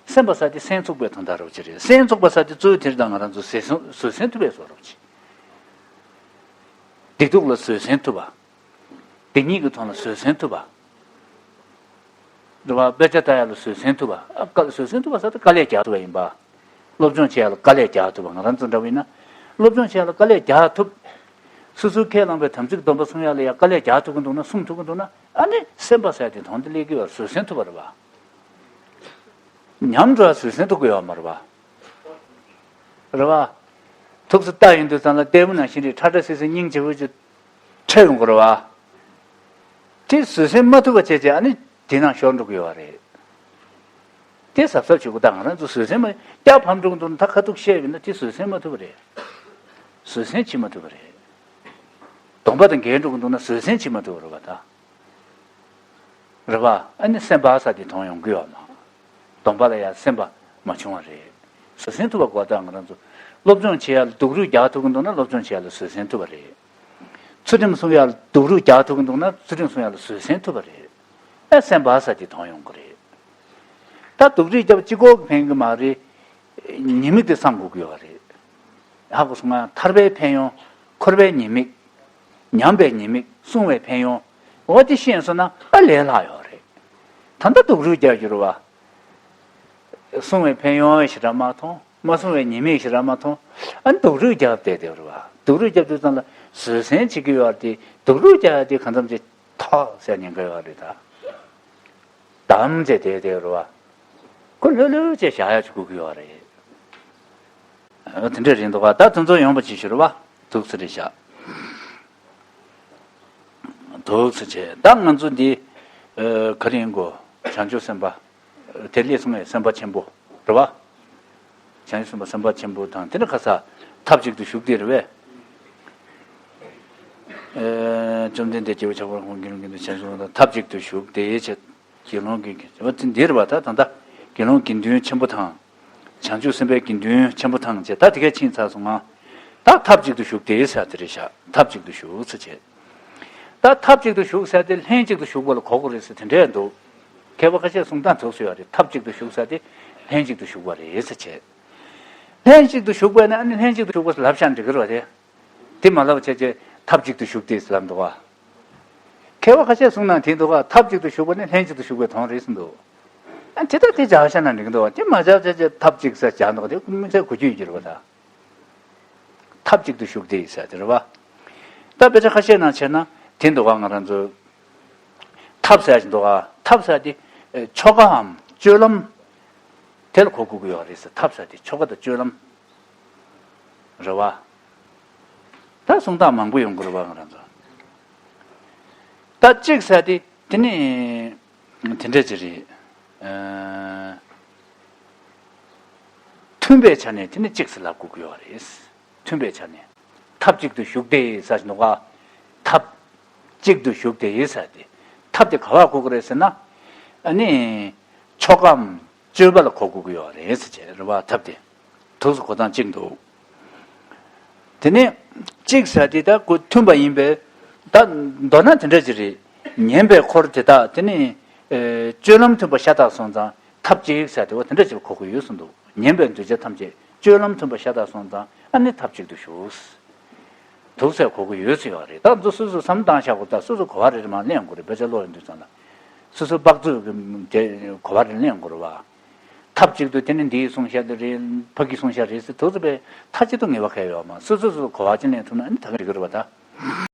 སེམས་པ་ཟེར་དེ་སེམས་ཚུགས་པའི་དོན་དག་རོགས་ཅི་རེད། སེམས་ཚུགས་པ་ཟེར་དེ་གཙོ་བོ་དེར་དང་ང་རང་ཚོ་བཟོད་བཟོད་བསྲན་ཐུབ་པའི་བཟོ་རོགས་ཅི། སྡིག་སྡུག་ལ་བཟོད་བསྲན་ཐུབ་པ། དེ་ཉིད་ཀྱི་དོན་ལ་བཟོད་བསྲན་ཐུབ་པ། རེད་བ། དཔེ་ཆ་ལྟ་ཡ་ལ་བཟོད་བསྲན་ཐུབ་པ། ཨ་དཀའ་བཟོད་བསྲན་ཐུབ་པ་ཟེར་དེ་དཀའ་ལས་རྒྱག་ཐུབ་པ་ཡིན་པ། སློབ་སྦྱོང་བྱེད་ཡ་ལ་དཀའ་ལས་རྒྱག་ཐུབ་པ། ང་རང་ཚོ་འདྲ་བོ་ཡིན་ན། སློབ་སྦྱོང་བྱེད་ཡ་ལ་དཀའ་ལས་རྒྱག་ཐུབ། སོ་སོའི་ཁས་བླངས་པའི་དམ་ཚིག་སྡོམ་པ་སྲུང་ཡ་ལ་ཡ་དཀའ་ལས་རྒྱག་ཐུབ་ཀྱི་འདུག་ན། སྲུང་ཐུབ་ཀྱི་འདུག་ན། ཨ་ནི་སེམས་པ་ཟེར་དེ་དོན་དེ་སླེབས་ཀྱི་ཡོད་རེད། བཟོད་བསྲན་ཐུབ་པ་རེད་བ། ཉམས་འགྲོ་བ་བཟོད་བསྲན་ཐུབ་ཀྱི་ཡོད་མ་རེད་བ། རེད་བ། ཐུགས་སུ་བལྟ་ཡོང་དུས་ཙམ་ལ་ལྟད་མོ་ནང་བཞིན་རེད། ཁྲ་ཁྲ་སིལ་སིལ་སྙིང་རྗེ་པོ་ཅིག་འཕྲད་ཡོང་གི་རེད་བ། དེ་བཟོད་བསྲན་མ་ཐུབ་པ་བྱས་བྱས་ཨ་ནི་དེ་ནང་ཤོར་འགྲོ་གི་ཡོད་རེད། དེ་གཟབ་གཟབ་བྱེད་དགོས། ད་ང་རང་ཚོ་བཟོད་བསྲན་མ། སྐྱག་ཕམ་འགྲོ་གི་འདུག་ན། ད་ཁ་ཐུག་བཤད་པས་ན་དེ་བཟོད་བསྲན་མ་ཐུབ་པ་རེད། བཟོད་བསྲན་བྱེད་མ་ཐུབ་པ་རེད། སྡོམ་པ་དང་འགལ་འགྲོ་གི་འདུག་ན་བཟོད་བསྲན་བྱེད་མ་ཐུབ་པ་རེད་བ་ད། རེད་བ། ཨ་ནི་སེམས་པ་ཟེར་དེ་དོན་ཡོང་གི་ཡོད་མ། སྡོམ་པ་ལ་ཡང་སེམས་པ་མ་བྱུང་བ་རེད། བཟོད་བསྲན་ཐུབ་པ་དགོས། ད་ང་རང་ཚོ་སློབ་སྦྱོང་བྱེད་ཡ་ལ་སྡུག་རུས་རྒྱག་ཐུབ་ཀྱི་འདུག་ན་སློབ་སྦྱོང་བྱེད་ཡ་ལ་བཟོད་བསྲན་ཐུབ་པ་རེད། ཚུལ་ཁྲིམས་སྲུང་ཡ་ལ་སྡུག་རུས་རྒྱག་ཐུབ་ཀྱི་འདུག་ན་ཚུལ་ཁྲིམས་སྲུང་ཡ་ལ་བཟོད་བསྲན་ཐུབ་པ་རེད། ཨ་སེམས་པ་ཟེར་དེ་དོན་ཡོང་གི་རེད། ད་སྡུག་རུས་རྒྱབ་གཅིག་པོ་གིས་ཕན་གི་མ་རེད། ཉེས་དམིགས་དེ་བསམ་དགོས་ཀྱི་ཡོད་རེད། ཧ་གོ་སོང་ང་། ཐར་པའི་ཕན་ཡོན། འཁོར་བའི་ཉེས་དམིགས། ཉམས་པའི་ཉེས་དམིགས། བསྲུང་བའི་ཕན་ཡོན། འོ་དེ་ཤེས་སོང་ན་ཨ་ལས་སླ་ཡོད་རེད། ད་ལྟ་སྡུག་རུས་རྒྱག་རྒྱུ་རེད་བ། བསྲུང་བའི་ཕན་ཡོན་ཞེ་དྲག་མ་མཐོང་། མ་བསྲུང་བའི་ཉེས་དམིགས་ཞེ་དྲག་མ་མཐོང་། ཨ་ནི་སྡུག་རུས་རྒྱབ་བསྡད་བསྡད་རེད་བ། སྡུག་རུས་རྒྱབ་དུས་ཙམ་ལ་བཟོད་བསྲན་བྱེད་ཀྱི་ཡོད་རེད་དེ། སྡུག་རུས་རྒྱག་ཡ་དེ་གང་འཚམ་ཅིག་ཐོག་ཟེར་ཉེན་ཁ་ཡོད་རེད་ད། དམ་བཅས་དེ་དེ་རུ་བ། ཁོ་ལྷོད་ལྷོད་བྱས་བཞག་ཡ་ཅིག་དགོས་ཀྱི་ཡོད་རེད། ཨ་དེ་འདྲ་རེད་འདུག་ག་ད་དེ་ཚོ་ཡོང་བ་ཅིག་ཞུ་རུ་བ། ཐུགས་ཚེ་རེ་བཞག་ཐུགས་ཚེ་ཆེ། ད་ང་ཚོ་འདི། ཨ་ག་རེ་ཡིན་གོ་བྱང་ཆུབ་སེམས་དཔའ། དེ་ལས་གསུངས་པའི་སེམས་དཔའ་ཆེན་པོ་རེད་བ། བྱང་ཆུབ་སེམས་དཔའ་སེམས་དཔའ་ཆེན་པོ་དང་དེ་ནི་ཁ་ས་ཐབས་ཅིག་ཏུ་བཞུགས་ཏེ་རེད་བས། ཨེ་བཅོམ་ལྡན་འདས་རྒྱལ་བ་ཕྱག་འཁོར་དབང་དགེ་སློང་དགེ་འདུན་ཆེན་གསུམ་དང་ཐབས་ཅིག་ཏུ་བཞུགས་ཏེ་བྱས། དགེ་སློང་གི་དགེ་བ་འདི་རེད་བ། ད་ད་ལྟ་དགེ་སློང་དགེ་འདུན་ཆེན་པོ་དང་། བྱང་ཆུབ་སེམས་དཔའི་དགེ་འདུན་ཆེན་པོ་དང་བཅས་ད་དེ་གས་ཕྱིན་ཚར་སོང་ང་། ད་ཐབས་ཅིག་ཏུ་བཞུགས་ཏེ་ཟེར་དེ་རེད་ཤག་ཐབས་ཅིག་ཏུ་བཞུགས་ཟེར་བྱས། ད་ཐབས་ཅིག་ཏུ་བཞུགས་ཟེར་དེ་ལྷན་ཅིག་ཏུ་བཞུགས་པ་ལ་གོ་དགོས་རེད་ཟེར་དེ་འདྲས་འདུག་མཁས་པ་ཁ་ཤས་གསུང་སྟངས་ཐུགས་སུ་ཡོད་རེད། ཐབས་ཅིག་ཏུ་བཞུགས་ཟེར་དེ་ལྷན་ཅིག་ཏུ་བཞུགས་པ་རེད་ཟེར་བྱས། ལྷན་ཅིག་ཏུ་བཞུགས་པ་ན་ཨ་ནི་ལྷན་ཅིག་ཏུ་བཞུགས་པ་ལབ་བཞག་འགྲིག་གི་རེད་བ་དེ། དེ་མ་ལབ་བྱས་བྱས་ཐབས་ཅིག་ཏུ་བཞུགས་ཏེ་ལབ་འདུག་བ། མཁས་པ་ཁ་ཤས་གསུང་ན་དེ་འདུག་ག་ཐབས་ཅིག་ཏུ་བཞུགས་པ་ནི་ལྷན་ཅིག་ཏུ་བཞུགས་པའི་དོན་རེད་གསུངས་འདུག་ཨ་དེ་ལྟར་དེ་སྦྱར་བཞག་ན་འགྲིག་འདུག་བ། དེ་མ་སྦྱར་བྱས་བྱས་ཐབས་ཅིག་ཟེར་སྦྱར་འདུག་དེ་དམིགས་བསལ་གོ་རྒྱུ་ཡོད་ཀྱི་རེད་བ་ད། ཐབས་ཅིག་ཏུ་བཞུགས་ཏེ་ཟེར་དེ་རེད་བ། ད་དཔེ་ཆ་ཁ་ཤས་ནང་བྱས་ན་དེ་འདུག་ག་ང་རང་ཚོ། ཐབས་ཟེར་གྱི་འདུག་ག་ཐབས་ཟེར་དེ་ཆོ་གའམ་སྤྱོད་ལམ། དེ་ལ་གོ་དགོས་ཀྱི་ཡོད་རེད་ཟེར། ཐབས་ཟེར་དེ་ཆོ་ག་དང་སྤྱོད་ལམ། རེད་བ། ད་གསུང་སྟངས་མང་པོ་ཡོང་གི་རེད་བ་ང་རང་ཚོ། ད་གཅིག་ཟེར་དེ་དེ་ནི་དེ་འདྲ་ཅིག་རེད། ཨ་མཐུན་པའི་ཆ་ནས་དེ་ནི་གཅིག་ཟེར་ལབ་དགོས་ཀྱི་ཡོད་རེད། མཐུན་པའི་ཆ་ནས། ཐབས་ཅིག་ཏུ་བཞུགས་ཏེ་ཟེར་གྱི་འདུག་ག་ཐབས་ཅིག་ཏུ་བཞུགས་ཏེ་ཟེར་དེ། ཐབས་དེ་ག་པར་གོ་གི་རེད་ཟེར་ན། ཨ་ནི། ཆོ་གའམ་སྤྱོད་པ་ལ་གོ་དགོས་ཀྱི་ཡོད་རེད་ཟེར་བྱས་རེད་བ། ཐབས་དེ། ཐུགས་སུ་གོ་སྟངས་གཅིག་འདུག་དེ་ནས་གཅིག་ཟེར་དེ་ད་ཁོ་མཐུན་པ་ཡིན་པས། ད་མདོར་ན་དེ་འདྲ་ཅིག་རེད། ཉན་པའི་འཁོར་དེ་དག་དེ་ནི་ཨེ་སྤྱོད་ལམ་མཐུན་པ་ཤ་སྟག་སོང་ཙང་ཐབས་གཅིག་ཟེར་དེ་བ་དེ་འདྲ་ཅིག་གོ་དགོས་ཡོད་གསུངས་འདུག་ཉན་པའི་གདུལ་བྱ་ཐམས་ཅད་སྤྱོད་ལམ་མཐུན་པ་ཤ་སྟག་སོང་ཙང་ཨ་ནི་ཐབས་གཅིག་ཏུ་བཞུགས། འདུག་ཟེར་གོ་གི་ཡོད་ཟེར་ཡོད་རེད། ད་ཚོ་སོ་སོ་བསམ་བློ་བཏང་བཞག་དགོས། ད་སོ་སོ་གོ་བ་རེ་རེ་མར་ལེན་དགོས་རེད། དཔེ་ཆ་ཀློག་ཡོང་དུས་ཙམ་ལ། སོ་སོ་དཔག་ཚོད་ཀྱི་དེ་གོ་བ་རེ་ལེན་དགོས་རེད་བ། ཐབས་གཅིག་ཏུ་དེ་ནི་འདིའི་གསུང་བཤད་དེ་རེད། ཕ་གི་གསུང་བཤད་རེད་ཟེར་དུས་ཚོད་པས་མཐའ་གཅིག་ཏུ་ངེས་པ་གང་ཡང་ཡོད་མ། སོ་སོ་སོ་སོ་གོ་བ་ཅིག་ལེན་ཐུབ་ན་ཨ་ནི་ད་ག་འགྲིག་གི་རེད་བ་ད།